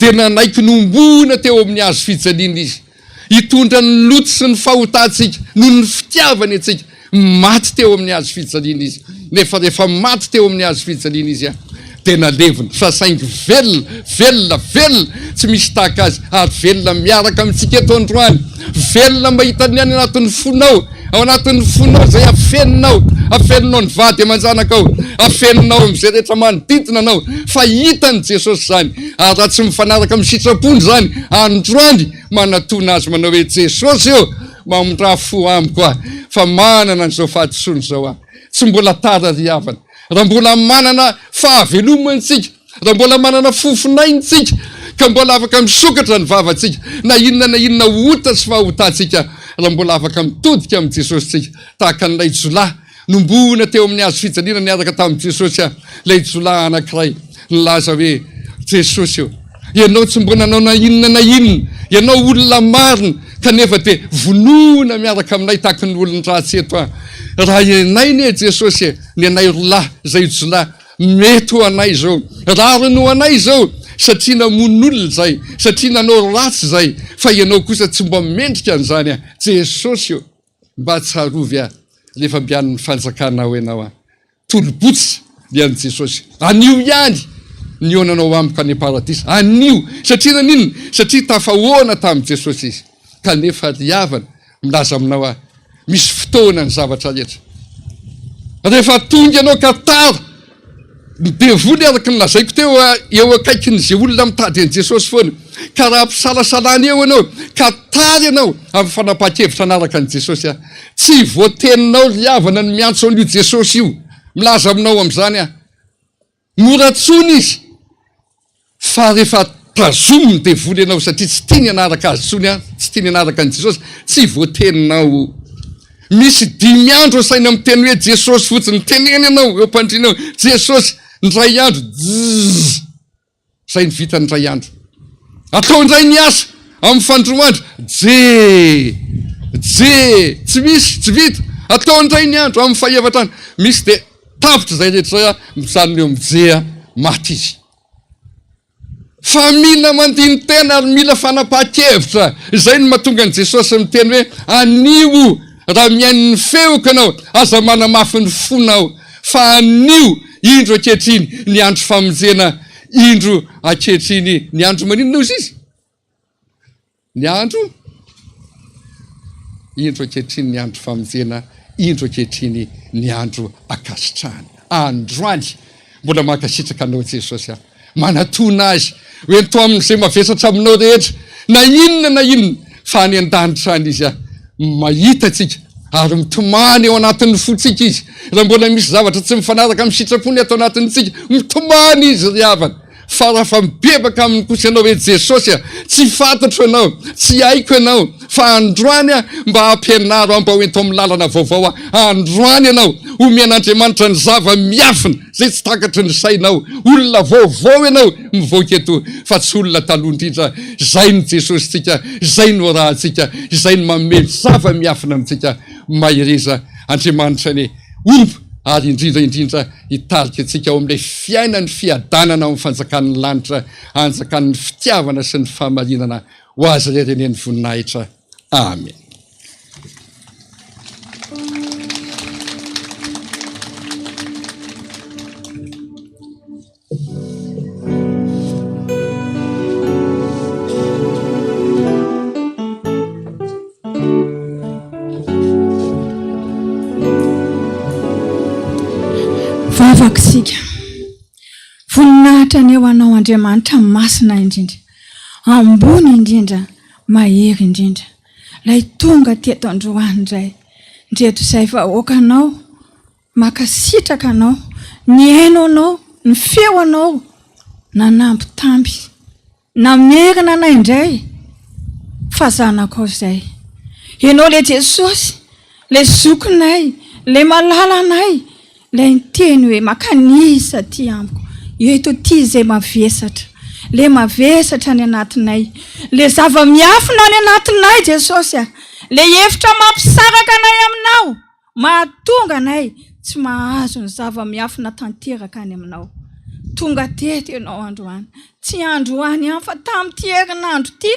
dia nanaiky nohomboana teo amin'ny hazo fijaliana Izy, hitondra ny loto sy ny fahotantsika, noho ny fitiavany antsika. Maty teo amin'ny hazo fijaliana Izy. Nefa rehefa maty teo amin'ny hazo fijaliana Izy, dia nalevina, fa saingy velona, velona, velona, tsy misy tahaka Azy, ary velona miaraka amintsika eto androany, velona mahita ny any anatin'ny fonao, ao anatin'ny fonao izay afeninao, afeninao ny vady aman-janakao, afeninao amin'izay rehetra manodidina anao, fa hitan'i Jesosy izany, ary raha tsy mifanaraka amin'ny sitrapony izany, androany manatona Azy manao hoe, Jesosy ô, mamindrà fo amiko aho, fa manana an'izao fahadisoana izao aho. Tsy mbola tara ry havana. Raha mbola manana fahavelomana isika, raha mbola manana fofon'aina isika, ka mbola afaka misokatra ny vavantsika, na inona na inona ota sy fahotantsika, raha mbola afaka mitodika amin'i Jesosy isika, tahaka an'ilay jiolahy nombohina teo amin'ny hazo fijaliana niaraka tamin'i Jesosy, ilay jiolahy anankiray nilaza hoe, Jesosy ô, Ianao tsy mbola nanao na inona na inona, Ianao olona marina, kanefa dia vonoina miaraka aminay tahaka ny olon-dratsy eto aho. Raha ianay anie Jesosy e, ny anay rolahy, izay jiolahy, mety ho anay izao, rariny ho anay izao, satria namono olona izay, satria nanao ratsy izay, fa Ianao kosa tsy mba mendrika an'izany aho. Jesosy ô, mba tsarovy aho. Rehefa mby any ny fanjakanao ianao an. Tolo-botsy ny an'i Jesosy. Anio ihany ny hihaonanao amiko any am-paradisa. Anio! Satria naninona? Satria tafahoana tamin'i Jesosy izy. Kanefa ry havana, milaza aminao aho, misy fotoana ny zavatra rehetra. Rehefa tonga ianao ka tara, ny devoly araka ny lazaiko teo eo akaikin'izay olona mitady an'i Jesosy foana. Ka raha ampisalasalana eo ianao, ka tara ianao amin'ny fanapahan-kevitra hanaraka an'i Jesosy, tsy voateninao ry havana ny miantso an'io Jesosy io. Milaza aminao amin'izany aho. Mora tsony izy fa rehefa tazomin'ny devoly ianao satria tsy tiany hanaraka azy tsony an, tsy tiany hanaraka an'i Jesosy, tsy voateninao. Misy dimy andro asaina miteny hoe Jesosy fotsiny, teneno ianao eo am-pandriana eo, Jesosy, indray andro, dzz, zay ny vita ny indray andro. Atao indray ny asa amin'ny fandroandro, je, je, tsy misy, tsy vita. Atao indray ny andro amin'ny fahefatra andro, misy dia Tapitra izay rehetra izay, mijanona eo amin'ny jeha maty izy. Fa mila mandini-tena ary mila fanapahan-kevitra. Izay no mahatonga an'i Jesosy miteny hoe, Anio, raha mihaino ny feoko ianao, aza manamafy ny fonao, fa anio, indro ankehitriny, ny andro famonjena, indro ankehitriny ny andro maninona hozy izy? Ny andro, indro ankehitriny ny andro famonjena, indro ankehitriny ny andro ankasitrahana. Androany, mbola mankasitraka anao Jesosy aho. Manatona Azy, hoento amin'izay mavesatra aminao rehetra, na inona na inona, fa any an-danitra any Izy mahita antsika, ary mitomany ao anatin'ny fontsika Izy. Raha mbola misy zavatra tsy mifanaraka amin'ny sitrapony ato anatintsika, mitomany Izy ry havana. Fa raha mibebaka aminy kosa ianao hoe, Jesosy a, tsy fantatro Ianao, tsy haiko Ianao, fa androany aho mba ampianaro aho mba ho ento amin'ny lalana vaovao aho. Androany ianao, omen'Andriamanitra ny zava-miafina izay tsy takatry ny sainao. Olona vaovao ianao mivoaka eto, fa tsy olona taloha indrindra. Izay no Jesosintsika, izay no arahantsika, izay no manome ny zava-miafina amintsika. Mahereza, Andriamanitra anie homba ary indrindra indrindra hitarika antsika ao amin'ilay fiainan'ny fiadanana ao amin'ny fanjakan'ny lanitra, hanjakan'ny fitiavana sy ny fahamarinana. Ho Azy irery anie ny voninahitra. Amen. Vavaka isika. Voninahitra anie ho Anao Andriamanitra masina indrindra, ambony indrindra, mahery indrindra. Ilay tonga teto androany indray, ndreto izay vahoakanao, mankasitraka Anao, nihaino Anao, ny feo Anao, nanambitamby. Namerina anay indray fa zanakao izay. Ianao ilay Jesosy, ilay zokinay, ilay malalanay, ilay niteny hoe makanisa aty amiko, eto aty izay mavesatra, ilay mavesatra any anatinay, ilay zava-miafina any anatinay Jesosy a, ilay hevitra mampisaraka anay aminao. Mahatonga anay tsy mahazo ny zava-miafina tanteraka any aminao. Tonga teto ianao androany. Tsy androany ihany fa tamin'ity herinandro ity,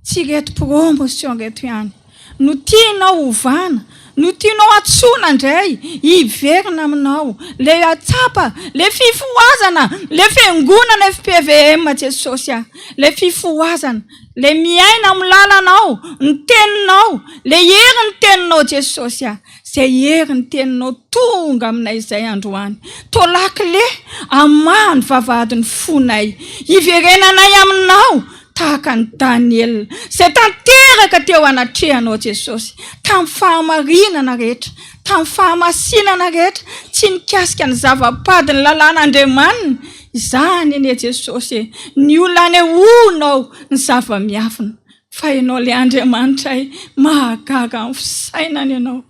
tsy ireto promotion ireto ihany no tianao hovana, no tianao antsoina indray hiverina aminao. Ilay atsapa, ilay fifohazana, ilay fiangonana FPVM Jesosy ah, ilay fifohazana. Le miaina amin'ny lalanao, ny teninao, le hery ny teninao Jesosy a, zay hery ny teninao tonga aminay izay androany. Tô lakile hamaha ny vavahadin'ny fonay, hiverenanay aminao tahaka an'i Daniela, zay tanteraka teo anatrehanao Jesosy, tamin'ny fahamarinana rehetra, tamin'ny fahamasinana rehetra, tsy nikasika ny zava-pady ny lalàn'Andriamaniny, Izany anie Jesosy e! Ny olona anehoanao ny zava-miafina, fa Ianao ilay Andriamanitray, mahagaga amin'ny fisainana Ianao,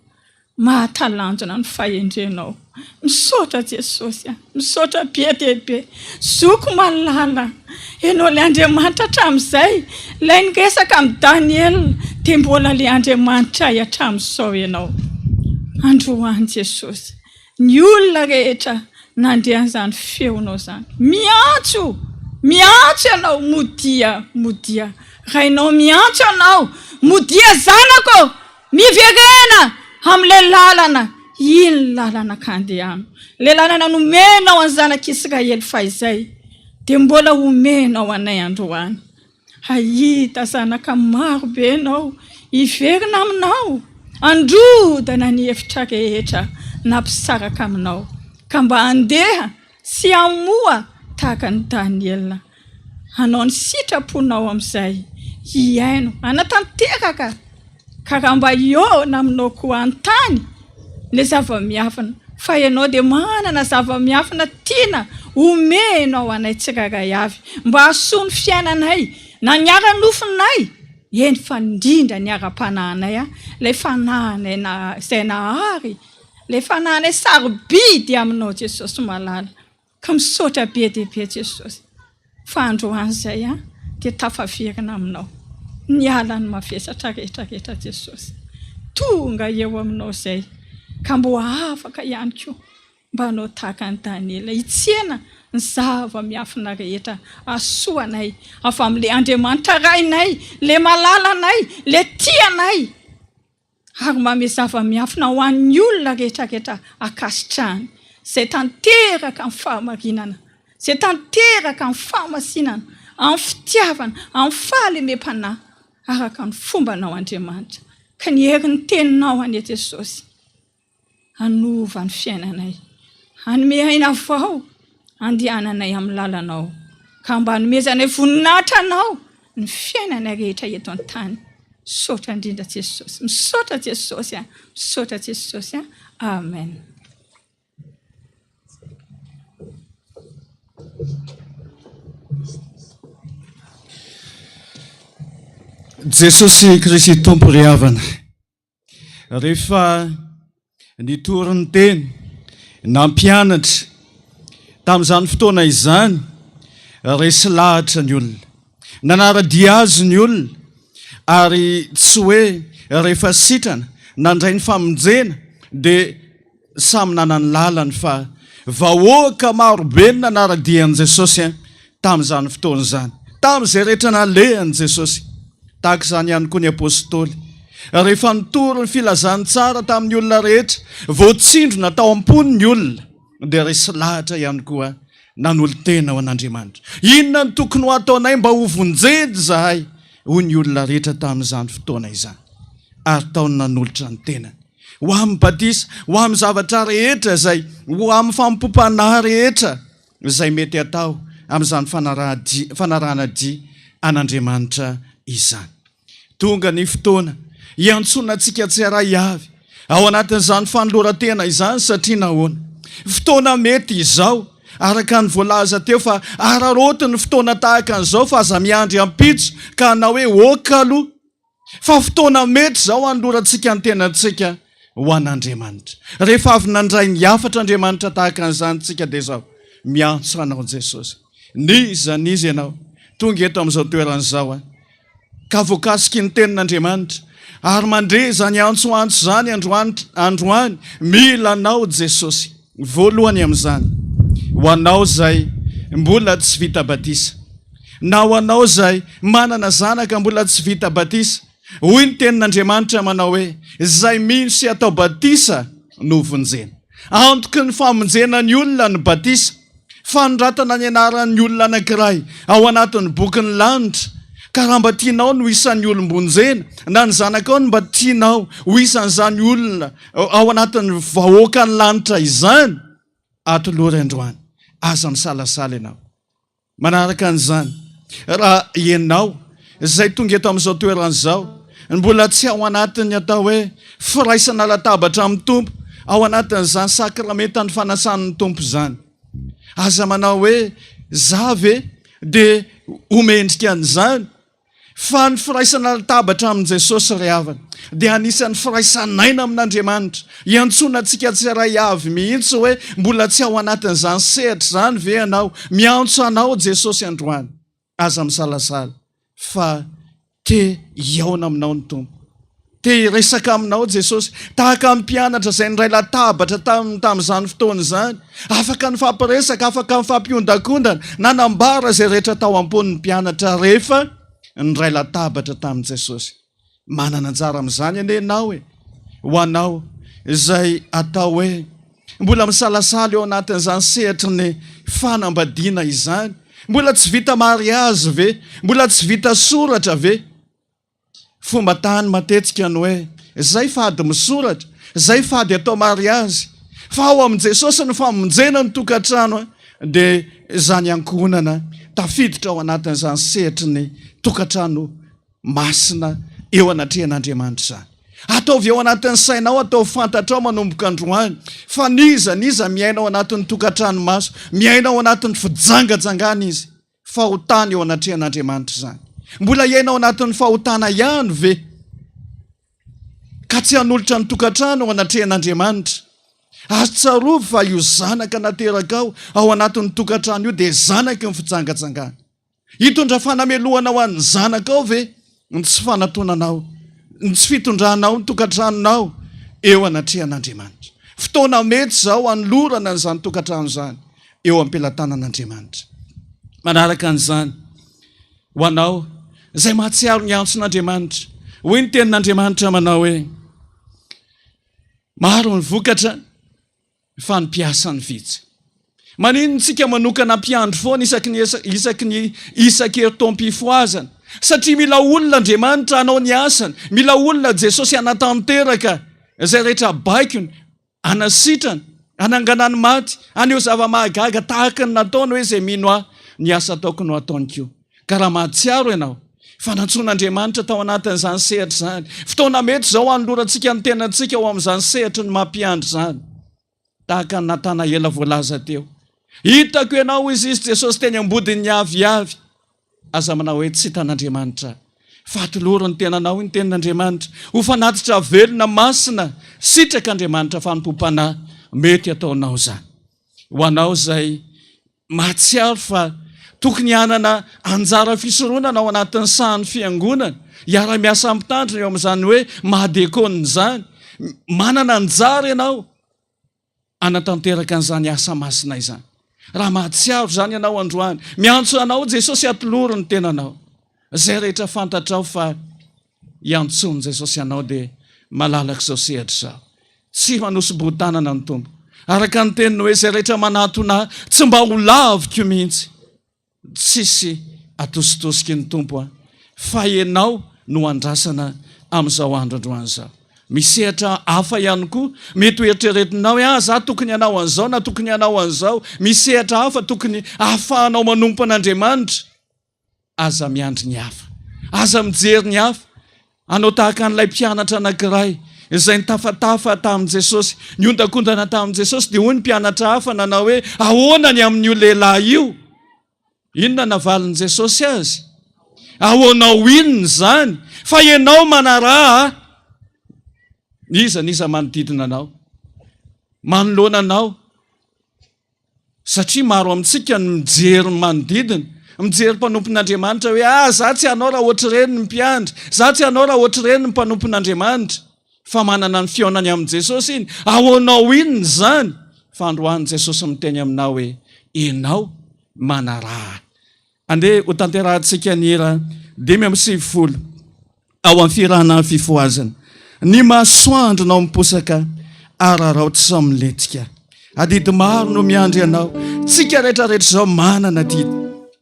mahatalanjona ny fahendrenao. Misaotra Jesosy a! Misaotra be dia be. Zoky malala, Ianao ilay Andriamanitra hatramin'izay, ilay niresaka amin'i Daniela, dia mbola ilay Andriamanitray hatramin'izao Ianao. Androany Jesosy. Ny olona rehetra nandre an'izany feonao izany. Miantso! Miantso ianao! Modia! Modia! Rainao miantso anao! Modia zanako! Miverena! amin'ilay lalana, iny lalana ka andehano. Ilay lalana nomenao an'ny zanak'Israely fahizay dia mbola omenao anay androany. Hahita zanaka maro be ianao hiverina aminao, handrodana ny efitra rehetra nampisaraka aminao, ka mba handeha sy hamoha tahaka an'i Daniela. Hanao ny sitraponao amin'izay, hihaino, hanatanteraka, ka raha mba hihaona aminao koa an-tany ilay zava-miafina, fa ianao dia manana zava-miafina tiana omenao anay tsirairay avy, mba hahasoa ny fiainanay, na ny ara-nofonay, eny fa indrindra ny ara-panahinay, ilay fanahinay izay nahary, ilay fanahinay sarobidy aminao Jesosy malala. Ka misaotra be dia be Jesosy fa androany izay aho dia tafaverina aminao. Niala ny mavesatra rehetra rehetra Jesosy. Tonga eo aminao izay ka mbo afaka ihany koa mba hanao tahaka an'i Daniela hitsena ny zava-miafina rehetra hahasoa anay avy amin'ilay Andriamanitra Rainay, ilay malalanay, ilay tia anay. ary manome zava-miafina ho an'ny olona rehetra rehetra ankasitrahany, izay tanteraka amin'ny fahamarinana, izay tanteraka amin'ny fahamasinana, amin'ny fitiavana, amin'ny fahalemem-panahy, araka ny fombanao Andriamanitra. Ka ny herin'ny Teninao anie Jesosy. Hanova ny fiainanay. Hanome aina vao handehananay amin'ny lalanao, ka mba hanomezanay voninahitra Anao ny fiainanay rehetra eto an-tany. Misaotra indrindra Jesosy. Misaotra Jesosy a. Misaotra Jesosy a. Amen. Jesosy Kristy Tompo ry havana. Rehefa nitory ny teny, nampianatra, tamin'izany fotoana izany, resy lahatra ny olona. Nanara-dia azy ny olona, ary tsy hoe rehefa sitrana, nandray ny famonjena, dia Samy nanana ny lalany fa vahoaka marobe no nanara-dia an'i Jesosy tamin'izany fotoana izany. Tamin'izay rehetra nalehan'i Jesosy. Tahaka izany ihany koa ny apostoly. Rehefa nitory ny filazantsara tamin'ny olona rehetra, voatsindrona tao am-pony ny olona, dia resy lahatra ihany koa nanolo-tena ho an'Andriamanitra. Inona no tokony ho ataonay mba hovonjena izahay? hoy ny olona rehetra tamin'izany fotoana izany. Ary tao no nanolotra ny tenany. ho amin'ny batisa, ho amin'ny zavatra rehetra izay, ho amin'ny fanompoam-panahy rehetra izay mety atao amin'izany fanaraha-dia, fanarahana dia an'Andriamanitra izany. Tonga ny fotoana hiantsoana antsika tsiaray avy ao anatin'izany fanoloran-tena izany satria nahoana? Fotoana mety izao, araka ny voalaza teo fa araraoty ny fotoana tahaka an'izao fa aza miandry ampitso ka hanao hoe ok aloha Fa fotoana mety izao hanolorantsika ny tenantsika ho an'Andriamanitra. Rehefa avy nandray ny hafatr'Andriamanitra tahaka an'izany isika dia izao, miantso anao Jesosy. N'iza n'iza ianao, tonga eto amin'izao toerana izao aho, ka voakasiky ny tenin'Andriamanitra, ary mandre izany antsoantso izany androany, androany, mila anao Jesosy. Voalohany amin'izany, ho anao izay mbola tsy vita batisa, na ho anao izay manana zanaka mbola tsy vita batisa, hoy ny Tenin'Andriamanitra manao hoe, Izay mino sy atao batisa no vonjena. Antoky ny famonjena ny olona ny batisa. Fanoratana ny anaran'ny olona anankiray ao anatin'ny bokin'ny lanitra. Ka raha mba tianao ny ho isan'ny olom-bonjena, na ny zanakao no mba tianao ho isan'izany olona ao anatin'ny vahoakan'ny lanitra izany, atolory androany. Aza misalasala ianao. Manaraka an'izany, raha ianao izay tonga eto amin'izao toerana izao, mbola tsy ao anatin'ny atao hoe firaisana latabatra amin'ny Tompo, ao anatin'izany sakramentan'ny fanasan'ny Tompo izany. Aza manao hoe za ve dia ho mendrika an'izany? Fa ny firaisana latabatra amin'i Jesosy ry havana dia anisan'ny firaisan'aina amin'Andriamanitra. Iantsoana antsika tsiray avy mihitsy hoe mbola tsy ao anatin'izany sehatra izany ve ianao? Miantso anao Jesosy androany. Aza misalasala fa te hihaona aminao ny Tompo. Te hiresaka aminao Jesosy, tahaka ny mpianatra izay niray latabatra taminy tamin'izany fotoana izany. Afaka nifampiresaka, afaka nifampihondakondana, nanambara izay rehetra tao am-pony ny mpianatra rehefa niray latabatra tamin'i Jesosy. Manana anjara amin'izany anie ianao e! Ho anao izay atao hoe mbola misalasala eo anatin'izany sehatry ny fanambadiana izany, mbola tsy vita mariazy ve? Mbola tsy vita soratra ve? Fomba tany matetika ny hoe zay fady misoratra, zay fady atao mariazy, fa ao amin'i Jesosy ny famonjena ny tokantrano dia izany ankohonana tafiditra ao anatin'izany sehatry ny tokantrano masina eo anatrehan'Andriamanitra izany. Ataovy ao anatin'ny sainao, ataovy fantatrao manomboka androany fa n'iza n'iza miaina ao anatin'ny tokantrano maso, miaina ao anatin'ny fijangajangana izy. Fahotana eo anatrehan'Andriamanitra izany. Mbola hiaina ao anatin'ny fahotana ihany ve ka tsy hanolotra ny tokantrano eo anatrehan'Andriamanitra? Ary tsarovy fa io zanaka naterakao ao anatin'ny tokantrano io dia zanaky ny fijangajangana. Hitondra fanamelohana ho an'ny zanakao ve ny tsy fanatonanao, ny tsy fitondranao ny tokantranonao eo anatrehan'Andriamanitra? Fotoana mety izao hanolorana an'izany tokantrano izany eo am-pelatanan'Andriamanitra. Manaraka an'izany, ho anao izay mahatsiaro ny antson'Andriamanitra, hoy ny tenin'Andriamanitra manao hoe, Maro ny vokatra fa ny mpiasa no vitsy. Maninona isika manokana mpiandry foana isaky ny isaky ny isan-keritaom-pifohazana? Satria mila olona Andriamanitra hanao ny asany, mila olona Jesosy hanatanteraka izay rehetra baikony, hanasitrana, hanangana ny maty, haneho zava-mahagaga tahaka ny nataony hoe izay mino ahy, ny asa ataoko no ataony koa. Ka raha mahatsiaro ianao fa nantsoin'Andriamanitra tao anatin'izany sehatra izany, fotoana mety izao hanolorantsika ny tenantsika ao amin'izany sehatry ny maha mpiandry izany, tahaka an'i Natanaela voalaza teo. Hitako ianao, hoy izy, Jesosy teny am-bodin'ny aviavy. Aza manao hoe tsy hitan'Andriamanitra aho. Fa atolory ny tenanao, hoy ny tenin'Andriamanitra, ho fanatitra velona, masina, sitrak'Andriamanitra, fanompoam-panahy mety ataonao izany. Ho anao izay mahatsiaro fa tokony hanana anjara fisoronana ao anatin'ny sahan'ny fiangonana, hiara-miasa mpitandrina eo amin'izany hoe maha diakona izany, manana anjara ianao hanatanteraka an'izany asa masina izany. Raha mahatsiaro izany ianao androany, miantso anao Jesosy atolory ny tenanao. Izay rehetra fantatrao fa iantsoan'i Jesosy anao dia malalaka izao sehatra izao. Tsy manosi-boho-tanana ny Tompo. Araka ny teniny hoe izay rehetra manatona ahy tsy mba ho laviko mihitsy. Tsisy atositosiky ny Tompo an, fa ianao no andrasana amin'izao andro androany izao. Misy sehatra hafa ihany koa mety ho eritreretinao hoe ah za tokony hanao an'izao na tokony hanao an'izao. Misy sehatra hafa tokony ahafahanao manompo an'Andriamanitra. Aza miandry ny hafa. Aza mijery ny hafa. Hanao tahaka an'ilay mpianatra anankiray izay nitafatafa tamin'i Jesosy, niondakondana tamin'i Jesosy, dia hoy ny mpianatra hafa nanao hoe, Ahoana ny amin'io lehilahy io? Inona navalin'i Jesosy azy? Ahoanao inona izany? Fa ianao manaraha n'iza n'iza manodidina anao, manoloana anao. Satria maro amintsika no mijery ny manodidina, mijery mpanompon'Andriamanitra hoe ah za tsy hanao raha ohatr'ireny ny mpiandry, za tsy hanao raha ohatr'ireny ny mpanompon'Andriamanitra, fa manana ny fihaonany amin'i Jesosy iny, ahoanao inona izany? Fa androany Jesosy miteny aminao hoe ianao manaraha Andeha ho tanterahantsika ny hira 95 ao amin'ny fihirana Fifohazana. Ny masoandronao miposaka, araraoty sao milentika. Adidy maro no miandry anao. Tsika rehetra rehetra izao manana adidy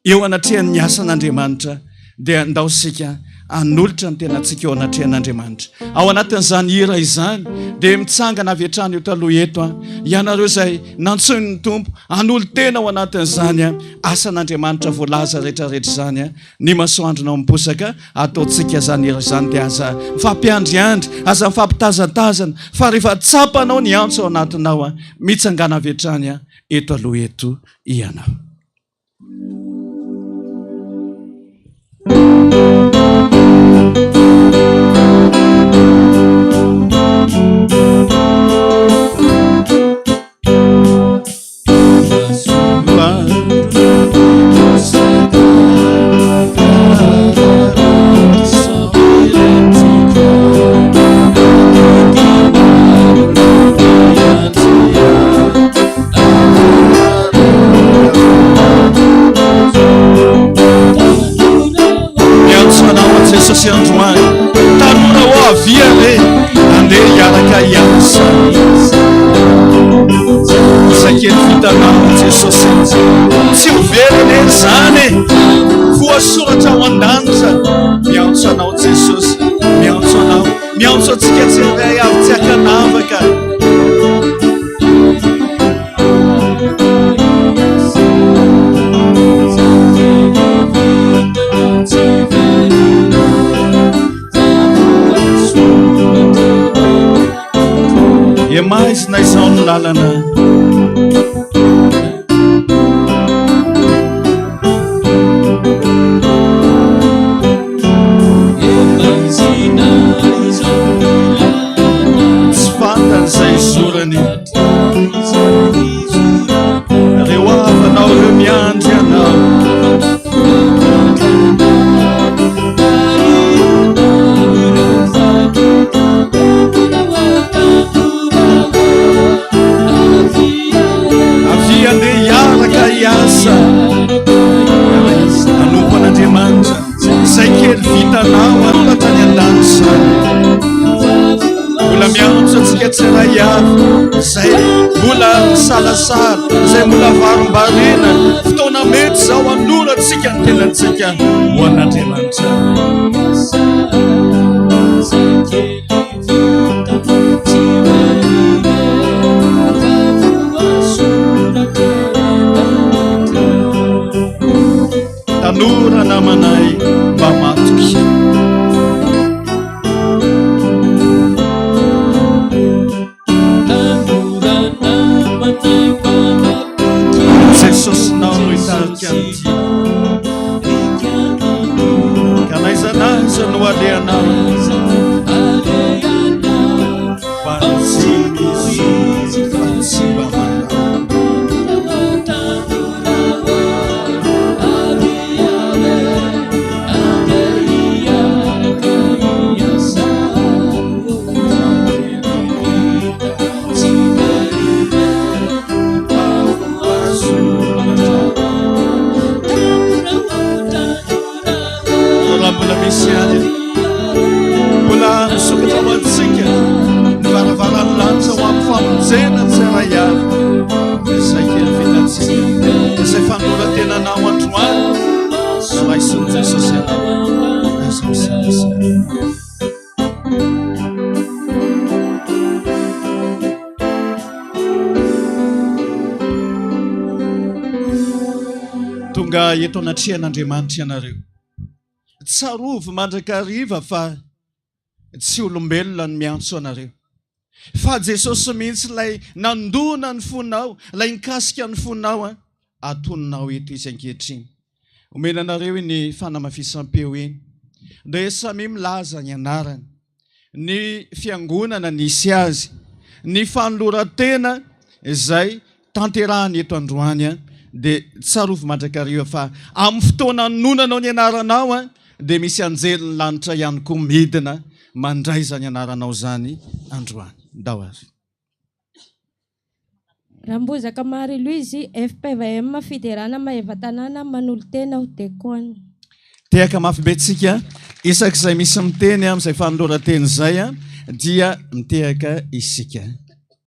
eo anatrehan'ny asan'Andriamanitra dia ndao isika hanolotra ny tenantsika eo anatrehan'Andriamanitra. Ao anatin'izany hira izany dia mitsangana avy hatrany eto aloha eto an, ianareo izay nantsoin'ny Tompo hanolo-tena ao anatin'izany asan'Andriamanitra voalaza rehetra rehetra izany, ny masoandronao miposaka, ataontsika izany hira izany dia aza mifampiandriandry, aza mifampitazantazana, fa rehefa tsapanao ny antso ao anatinao, mitsangana avy hatrany eto aloha eto ianao. Miantso anao Jesosy androany. voasoratra ao an-danitra. Miantso anao Jesosy, miantso anao, miantso antsika tsirairay avy tsy ankanavaka. E maizina izao ny lalana. Tsy fantany izay zorany. Ireo havanao ireo miandry anao. Avia andeha hiaraka hiasa. Hanompo an'Andriamanitra. Izay kely vitanao hanoratra any an-danitra izany. Mbola miantso antsika tsirairay avy izay mbola misalasala, izay mbola varimbarina. Fotoana mety izao hanorantsika ny tenantsika ho an'Andriamanitra. Tanora namanay mba matokia. Jesosinao no hitarika ny dia. Ka n'aiza n'aiza no alehanao. Fa tsy misy fa tsy mba mandao. Raha mbola misy ihany, mbola misokatra ho antsika ny varavaran'ny lanitra ho amin'ny famonjena tsirairay avy. Izay kely vitantsika, izay fanoloran-tenanao androany, raisin'i Jesosy ianao. Aza misalasala. Tonga eto anatrehan'Andriamanitra ianareo. Tsarovy mandrakariva fa tsy olombelona no miantso anareo. Fa Jesosy mihitsy ilay nandona ny fonao, ilay nikasika ny fonao, atoninao eto izy ankehitriny. Omena anareo iny fanamafisam-peo iny. Dia samia milaza ny anarany, ny fiangonana nisy azy, ny fanoloran-tena izay tanterahany eto androany. Dia tsarovy mandrakariva fa amin'ny fotoana anonanao ny anaranao dia misy anjelin'ny lanitra ihany koa midina mandray izany anaranao izany androany. Ndao ary. Rambozaka Marie Louise, FPVM Fiderana Maevatanàna, manolo-tena ho Dekona. Tehaka mafy be tsika, isak'izay misy miteny amin'izay fanoloran-teny izay dia mitehaka isika.